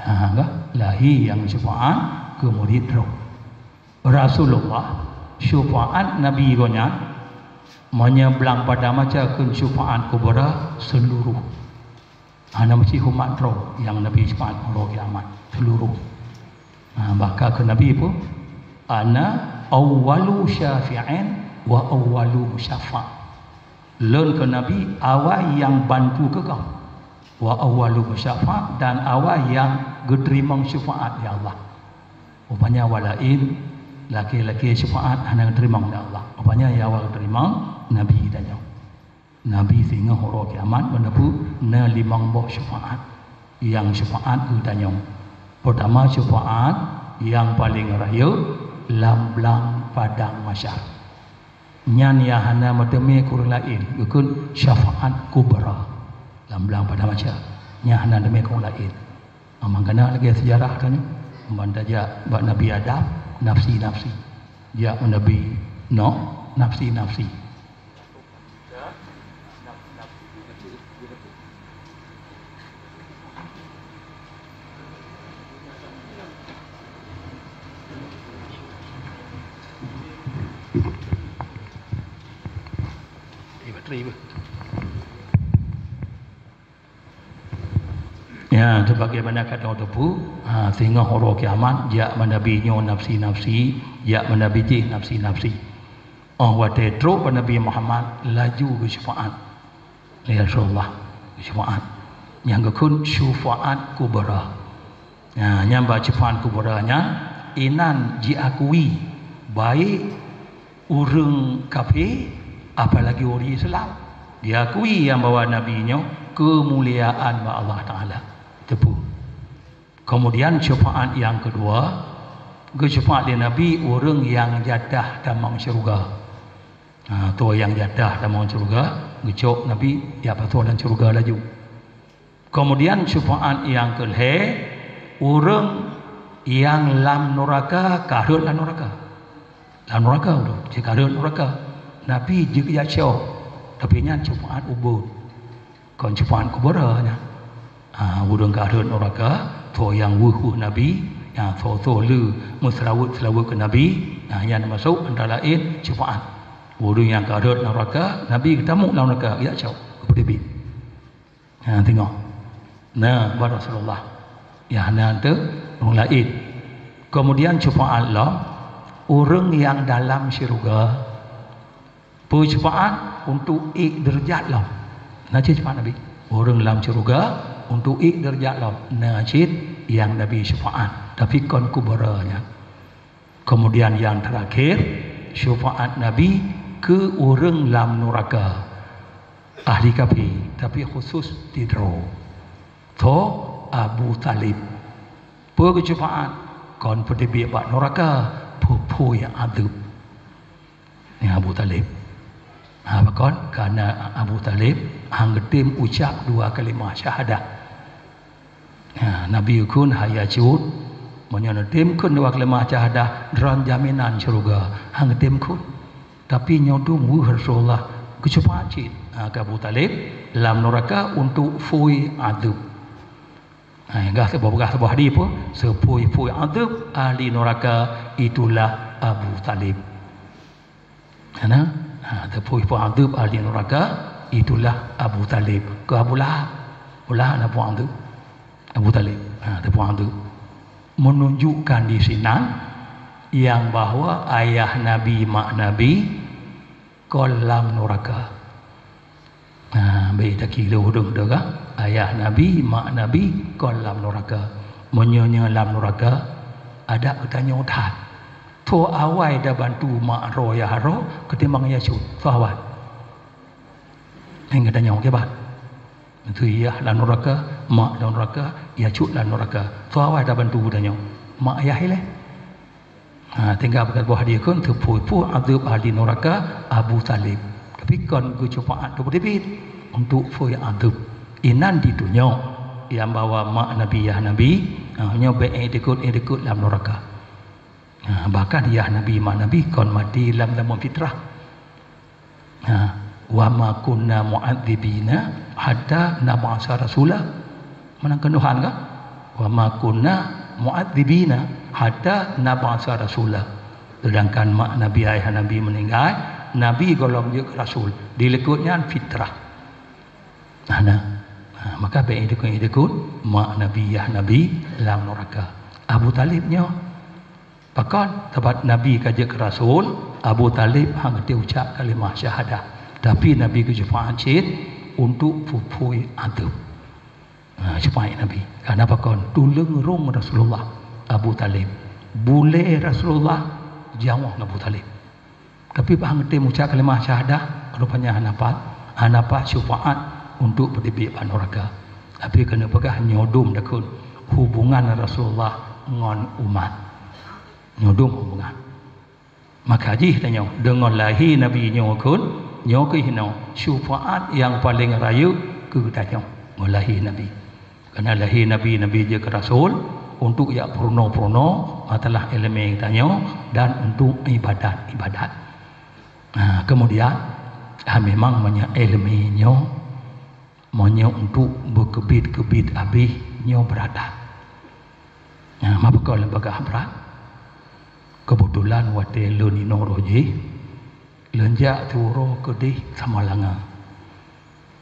Ha, ka? Lahé nyang syafa'at keu murit droe. Rasulullah, syafa'at Nabi gobnyan, meunyoe blang padang mahsyar kheun syafa'at kubra seuluruh. Hana meusti umat droe nyang Nabi syafa'at uroe kiamat, seuluruh. Ha, bahkan kheun Nabi peue? "Ana awwalu syafi'in wa awwalu musyafa'." Lôn kheun Nabi awai nyang bantu keu gob, wa awwalu musyafa', dan awai nyang geuteurimong syafa'at lé Allah. Rupanya awai laén, lakèe-lakèe syafa'at hana geuteurimong lé Allah. Rupanya nyang awai geuteurimong Nabi tanyoe. Nabi singoh uroe kiamat meuneubeuet na limong boh syafa'at. Nyang syafa'at geutanyoe. Peurtama, syafa'at nyang paleng rayeuk lam blang padang mahsyar. Nyan nyang hana meuteumé keu ureueng laén, geukheun syafa'at kubra lam blang padang mahsyar. Nyan hana teumé keu ureueng laén. Mangkana lagèe seujarah tanyoe, ban tajak bak Nabi Adam, nafsi-nafsi. Jak bak Nabi Nuh, nafsi-nafsi. Ya, sebagaimana ka droe teupeue, ha, singoh uroe kiamat, jak bak Nabi nyoe nafsi-nafsi, jak bak Nabi jih nafsi-nafsi. Óh watèe trok bak Nabi Muhammad, laju geusyafa'at lé Rasulullah, geusyafa'at. Nyang geukheun syafa'at kubra. Nah, nyang bak syafa'at kubra nyan, inan jiakui baik ureueng kafé, apalagi ureueng Islam. Jiakui nyang bahwa Nabi nyoe keumuliaan bak Allah Taala. Teupeue. Keumudian syafa'at nyang keudua, geusyafa'at lé Nabi ureueng nyang jadah tamong syeuruga. Ha, toh nyang jadah tamong syeuruga, geucok Nabi jak pasoe lam syeuruga laju. Keumudian syafa'at nyang keulhèe, ureueng nyang lam nuraka ka rhot lam nuraka. Lam nuraka tu, cit ka rhot nuraka. Nabi jeuet jak cok, tapi nyan syafa'at ubit. Kon syafa'at kubra nyan. Ha, ureueng ka rhot nuraka, toh nyang weueh-weueh Nabi, nyang soe-soe le meuseulaweuet-seulaweuet keu Nabi, ha, nyan masôk antara laén syafa'at. Ureueng nyang ka rhot nuraka, Nabi geutamong lam nuraka, jak cok, geupeuteubiet. Ha, teungoh. Nah, bak Rasulullah. Ya, na teuh ureueng laén. Keumudian syafa'at lom, Ureuëng nyang dalam syeuruga peuseufaat untuk ék deurajat lom. Na cit seufaat Nabi. Ureuëng lam syeuruga untuk ék deurajat lom. Na cit nyang Nabi seufaat. Tapi kon kubra nyan. Kemudian yang terakhir, seufaat Nabi keu ureuëng lam nuraka. Ahli kafé, tapi khusus sidroe. Tho Abu Talib. Peue geuseufaat? Kon peuteubiet bak nuraka, peuphôi adeueb. Nyan Abu Talib. Ha, pakon? Karena Abu Talib han geutem ucap dua kalimah syahadah. Ha, Nabi kheun hana cut, meunyoe neutem kheun dua kalimah syahadah, droen jaminan syeuruga. Han geutem kheun. Tapi nyoe dum weueh Rasulullah geuseufaat cit, ha, keu Abu Talib lam nuraka untuk phôi adeueb. Ha, peugah saboh, peugah saboh hadis peue? Seuphôi-phôi adeueb ahli nuraka itulah Abu Talib. Hana? Ha, seuphôi-phôi adeueb ahli nuraka itulah Abu Talib. Keu Abu Lahab. Abu Lahab na phôi adeueb. Abu Talib. Ha, seuphôi adeueb. Menunjukkan di sinan yang bahwa ayah Nabi, mak Nabi kon lam nuraka. Ha, bèk takilô dong teuka. Ayah Nabi, mak Nabi kon lam nuraka. Meunyoe nyan lam nuraka, adak geutanyoe that. Tho awai tabantu mak droe yah droe ketimbang yah cut. Tho awai. Nyan geutanyoe kiban. Itu yah lam nuraka, mak lam nuraka, yah cut lam nuraka. Tho awai tabantu geutanyoe. Mak yah ilèe. Ha, tinggai bak boh hadis kheun seuphôi-phôi adeueb ahli nuraka Abu Talib. Tapi kon geuseufaat teubiet-biet untuk phôi adeueb. Inan ditunyok nyang bahwa mak Nabi, yah Nabi, ha, nyoe bèk ék deukot, ék deukot lam nuraka. Ha, bahkan yah Nabi, mak Nabi kon maté lam zaman fitrah. Ha, "Wa ma kunna mu'adzibina hatta nab'atsa rasula." Meunan kheun Tuhan kan? "Wa ma kunna mu'adzibina hatta nab'atsa rasula." Sedangkan mak Nabi, ayah Nabi meuninggai, Nabi gohlom jeuet keu rasul. Dilikot nyan fitrah. Nah, nah. Ha, maka bèk deukot-deukot mak Nabi, yah Nabi lam nuraka. Abu Talib nyoe Pakon? Sabab Nabi ka jeuet keu rasul, Abu Talib han geutem ucap kalimah syahadah. Tapi Nabi geuseufaat cit untuk peuphôi adeueb. Ha, seufaat Nabi. Karena pakon? Tuleueng rhung Rasulullah, Abu Talib. Bulèe Rasulullah, jiawong Abu Talib. Tapi bah han geutem ucap kalimah syahadah, rupanya hana pat, hana pat seufaat untuk peuteubiet bak nuraka. Tapi keuneuk peugah nyoe dum takheun hubungan Rasulullah ngon umat. Nyoe dum hubungan. Maka jih tanyoe, deungon lahé Nabi nyoe kheun, nyoe keuh inoe syufaat nyang paleng rayeuk keu geutanyoe ngon lahé Nabi. Karena lahé Nabi, Nabi jeuet keu rasul untuk jak peurunoe-peurunoe masalah iéleumé geutanyoe dan untuk ibadat-ibadat. Nah, kemudian, ha, memang meunyoe iéleumé nyoe Meunyoe untuk beukeubiet-keubiet abéh nyoe brat that. Nyan, ma pakon lôn peugah brat? Keubeutulan watée lôn inoe roh jih, lôn jak siuroe keudeh Samalanga.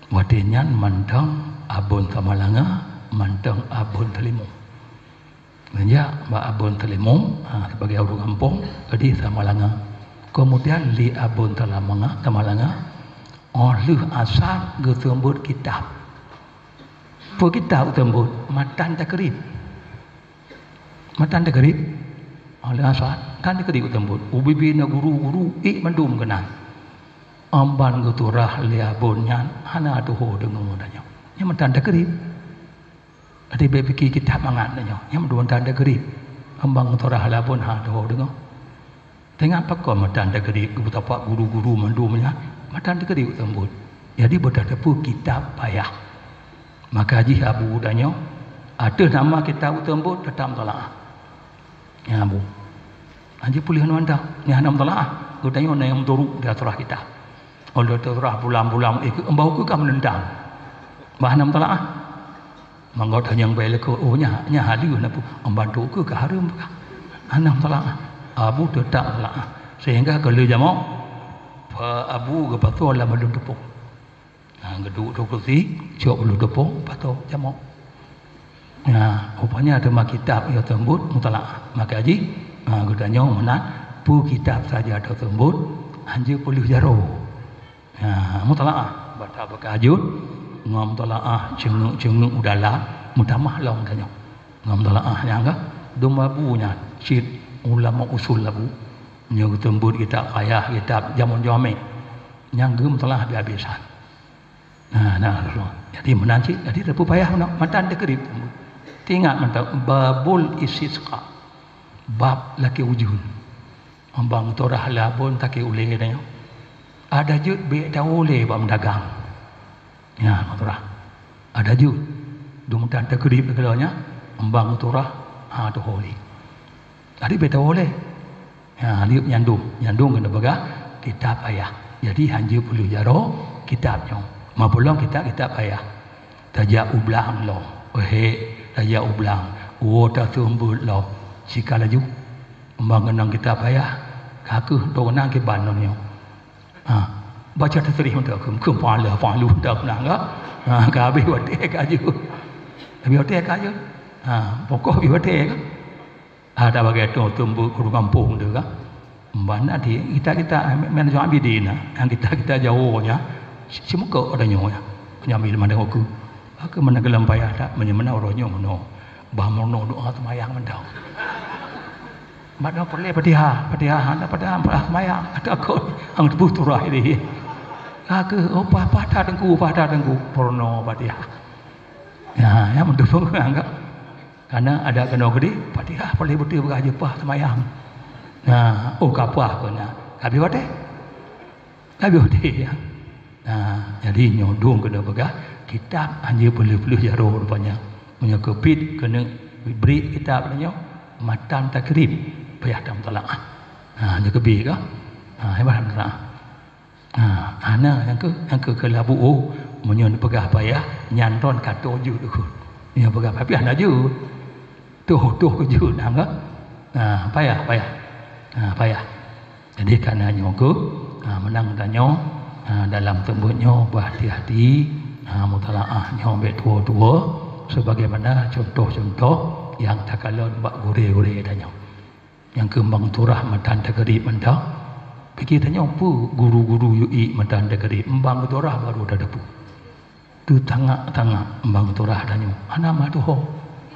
Watée nyan mantong Abon Samalanga, mantong Abon Teulimong. Neujak bak Abon Teulimong, ha, sibagai ureuëng gampông, keudeh Samalanga. Keumudian lé Abon Teulamanga, Samalanga, óh lheueh asar geuseumeubeuet kitab. Peue kitab geuseumeubeuet? Matan Takrib. Matan Takrib. Óh lheueh asar, matan Takrib geuseumeubeuet. Ubit-ubit na guru-guru, ék mandum keunan. Amban geuturah lé Abon nyan, hana tuho deungoe tanyoe. Nyan matan Takrib. Até bék pike kitab mangat nyoe, nyang dua matan Takrib. Ambang Torah Labon ha tuho deungoe. Teuingat pakon matan Takrib, geupeusapat guru-guru mandum nyan, matan Takrib geuseumeubeuet. Jadi, beutateupeue kitab payah. Maka jih Abu tanyoe, ateueh nama kitab geuseumeubeuet, teutap mutalaah. Nyan Abu. Hanjeuet puléh ngon mantong, nyan hana mutalaah. Geutanyoe na nyang meuturu di ateueh kitab. Óh lheueh teusurah bulan-bulan, eh, keu, embau keu ka meunentang. Bah hana mutalaah. Manggot hana nyang bèk leuko, oh, nya, nya haleue na pu, embantu keu ka hareuem ka. Hana mutalaah. Abu teutap mutalaah. Sehingga keu lheueh jamoe, Abu geupasoe lam aleuen teupông. Ha, geuduek ateueh kursi, cok aleuen teupông, pasoe jamoe. Nah, rupanya teuma kitab nyoe teumeubeuet mutalaah. Maka jih, ha, geutanyoe meunan Peue kitab saja taseumbot, hanjeuet peuleueh jaroe. Ha, mutalaah, bata beukajut, ngon mutalaah ceungeuk-ceungeuk u dalam, meutamah lom tanyoe. Ngon mutalaah nyang ka, dum babu nyan, cit ulama usul labu. Nyoe geuseumbot kitab payah, kitab jameun jawamé. Nyang geumutalaah habéh-habésan. Nah, nah, jadi meunan cit, jadi teupeu payah meunan, matan takrib. Teuingat mantong, babul istisqa. Bab lakée ujeuen. Ambang turah labon takée ulée nyoe. Ada jeuet bék tawoe lé bak meudagang. Nya, turah. Ada jeuet. Dum tan takrib keulanya, ambang turah, ha, tuho lé. Jadi bék tawoe lé. Ha, liup nyandung. Nyandung keuneuk peugah kitab payah. Jadi hanjeuet peuleueh jaroe kitab nyoe. Meupeulom kitab-kitab payah. Tajak u blang lom. Wahé, tajak u blang. Woe taseumbot lom. Sika laju. Ambang keunong kitab payah. Ka kheueh dong na kiban lom nyoe. Ha. Baca tasrih mantong keuh, keuh pala, palu mantong na ka. Ha, ka habéh watée ka jeuet. Habéh watée ka jeuet. Ha, pokok habéh watée ka. Ada bagai tu tumbuk ureuëng gampông tu kan. Mbah na di kita-kita men Abidin na, yang kita-kita Jawa nya, si muka orang nyonya. Nyambi lemah dengan aku. Aku mana gelam payah tak, menyemena orang nyonya meno. Bah meno doa semayang mantau. Mat dah perlu Fatihah, Fatihah, ada Fatihah, Fatihah semayang. Ada aku, ang tebu turah ini. Aku, oh, pah, pah, tak tengku, pah, tak tengku. Porno Fatihah. Ya, ya, betul anggap. Karena ada kena gede, Fatihah paling betul bagaih jepah semayang. Nah, oh kapah kena. Habis watée? Habis watée, ya. Nah, jadi nyoe dong kena peugah kitab hanjeuet peuleueh-peuleueh jaroe rupanya. Meunyoe keubiet keuneuk bri kitab nyoe matan takrib payah tamutalaah. Nah, nyoe keubiet ka. Nah, hebat tamutalaah. Ha, hana nyang keu, nyang keu, keu labu, oh, meunyoe neupeugah payah, nyan ron ka toh jeuet ukeue. Nyoe peugah payah na jeuet. Toh, toh keu jeuet nyang keu. Ha, payah, payah. Ha, payah. Jadi kana nyoe keu, ha, meunang tanyoe, ha, dalam teumbuet nyoe bah hati-hati, ha, mutalaah nyoe bék tuwo-tuwo sebagaimana contoh-contoh nyang takalon bak gurée-gurée tanyoe. Nyang keumbang turah matan takrib mantong. Pike tanyoe peue guru-guru yue ié matan takrib, embang turah baru tadepu. Teutangak-tangak embang turah tanyoe. Hana meutuho,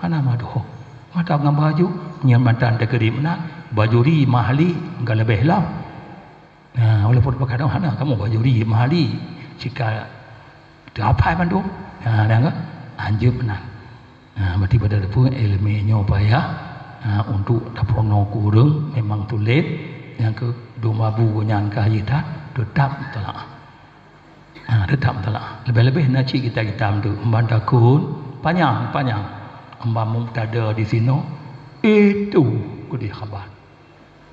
hana meutuho. Mata ngon baju, nyan matan takrib na, baju ri mahali ka leubeh lam. Nah, walaupun pakadang hana kamoe bajuri mahali, sika teuapai mandum. Nah, dan ka hanjeuet meunan. Nah, berarti pada teupeu iéleumé nyoe payah, nah, untuk tapeurunoe keu ureuëng memang tuléh nyang keu dum abu nyan ka jeuet that, teutap mutalaah. Nah, teutap mutalaah. Leubeh-leubeh na cit kitab-kitab tu, emban takon panyang-panyang. Emban mubtada di sinoe, itu keudeh khabar.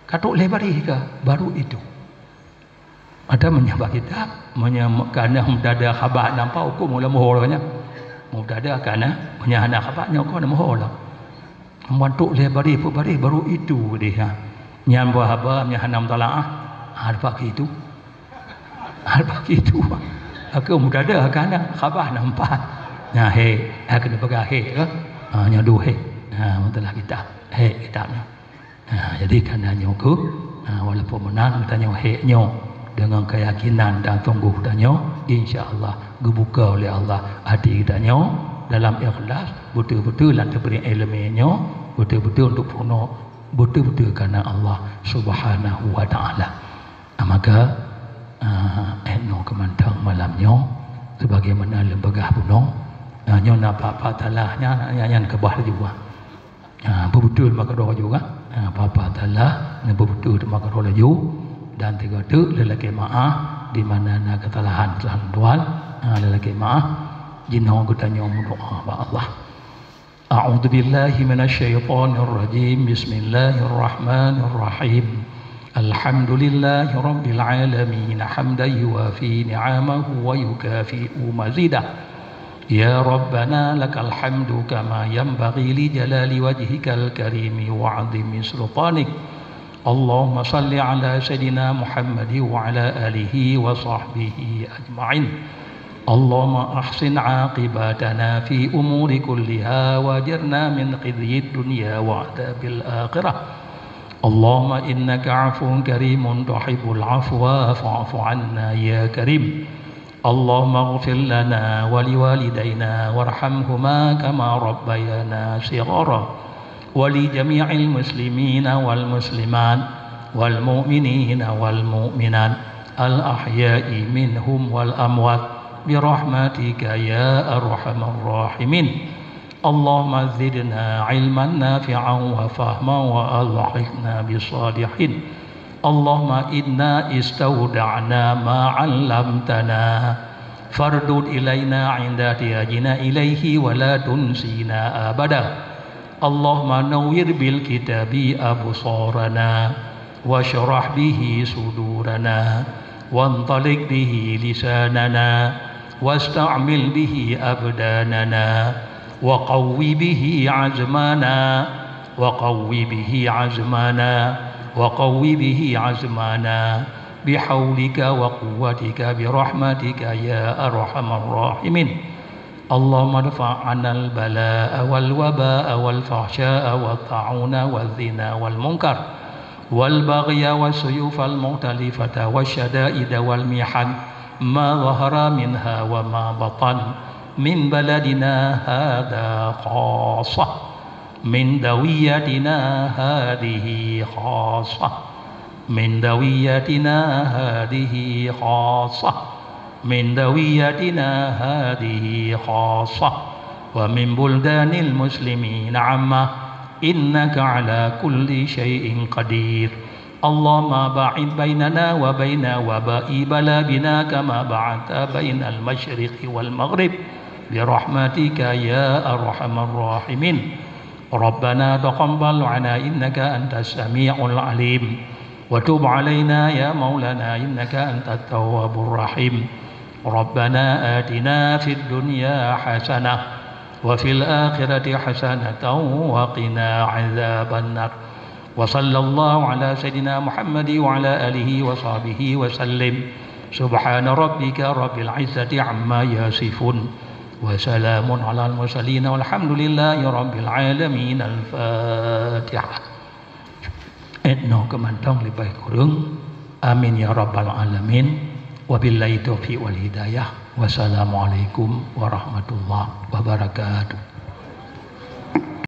Ka trok lé baréh ka, baru itu. Ada meunyoe bak kitab, meunyoe kana mubtada khabar nampak huköm lam muhor nyan. Mubtada kana, meunyoe hana khabar nyoe kon muhor lah. Meuantok lé baréh peuet baréh baru itu deh ha. Nyan bah haba meunyoe hana mutalaah, ha, bak itu. Ha, bak itu. Aku mubtada kana khabar nampak. Nah, he, aku peugah he ke? Ha, nyoe dua he. Ha, mubtada kitab. He kitab nyoe. Ha, jadi kana nyoe keuh, ha, walaupun meunan tanyoe hék nyoe deungon keuyakinan dan sunggoh tanyoe, insya Allah geubuka lé Allah até tanyoe dalam ikhlas, beutôi-beutôi lam teubri iéleumé nyoe, beutôi-beutôi untuk peurunoe, beutôi-beutôi kana Allah Subhanahu wa Taala. Nah, maka, ha, eh, nyoe keumantong malam nyoe, sebagaimana lôn peugah bunoe, ha, nyoe na pat-pat salah nyan, nyan, nyan keubah laju, ha. Ha, beubeutôi meukeudroe juga. Ha, apa-apa salah, neubeubeutôi meukeudroe laju. Dan tiga teuk lelaki maaf di mana na kesalahan, kesalahan tuan. Ha, lelaki maaf. Jinoe geutanyoe meudoa bak Allah. A'udzubillahi minasyaitonirrajim. Bismillahirrahmanirrahim. Alhamdulillahi rabbil alamin. Hamdan yuwafi ni'amahu wa yukafi'u mazidah. يا ربنا لك الحمد كما ينبغي لجلال وجهك الكريم وعظيم سلطانك. اللهم صل على سيدنا محمد وعلى آله وصحبه أجمعين. اللهم أحسن عاقبتنا في أمور كلها وأجرنا من خزي الدنيا وعذاب الآخرة. اللهم إنك عفو كريم تحب العفو فاعف عنا يا كريم. اللهم اغفر لنا ولوالدينا وارحمهما كما ربيانا صغارا، ولجميع المسلمين والمسلمات والمؤمنين والمؤمنات الأحياء منهم والأموات برحمتك يا أرحم الراحمين. اللهم زدنا علما نافعا وفهما وألحقنا بالصالحين. اللهم إنا استودعناك ما علمتنا فاردده إلينا عند احتياجنا إليه ولا تنسنا أبدا. اللهم نور بالكتاب أبصارنا واشرح به صدورنا وانطلق به لساننا واستعمل به أبداننا وقو به عزمنا وقو به عزمنا وقو به عزمنا بحولك وقوتك برحمتك يا أرحم الراحمين. اللهم ادفع عنا البلاء والوباء والفحشاء والطاعون والزنا والمنكر والبغي والسيوف المختلفة والشدائد والمحن ما ظهر منها وما بطن من بلدنا هذا خاصة من دويتنا هذه خاصة من دويتنا هذه خاصة من دويتنا هذه خاصة ومن بلدان المسلمين عامة إنك على كل شيء قدير. اللهم باعد بيننا وبين وباء بلادنا كما باعدت بين المشرق والمغرب برحمتك يا أرحم الراحمين. ربنا تقبل منا إنك أنت السميع العليم وتب علينا يا مولانا إنك أنت التواب الرحيم. ربنا آتنا في الدنيا حسنة وفي الآخرة حسنة وقنا عذاب النار. وصلى الله على سيدنا محمد وعلى آله وصحبه وسلم. سبحان ربك رب العزة عما يصفون. وسلام على المرسلين والحمد لله رب العالمين. الفاتحة. Inoe keumantong leubeh kureueng. Amin ya rabbal alamin. Wabillahi taufiq wal hidayah. Wassalamualaikum warahmatullahi wabarakatuh.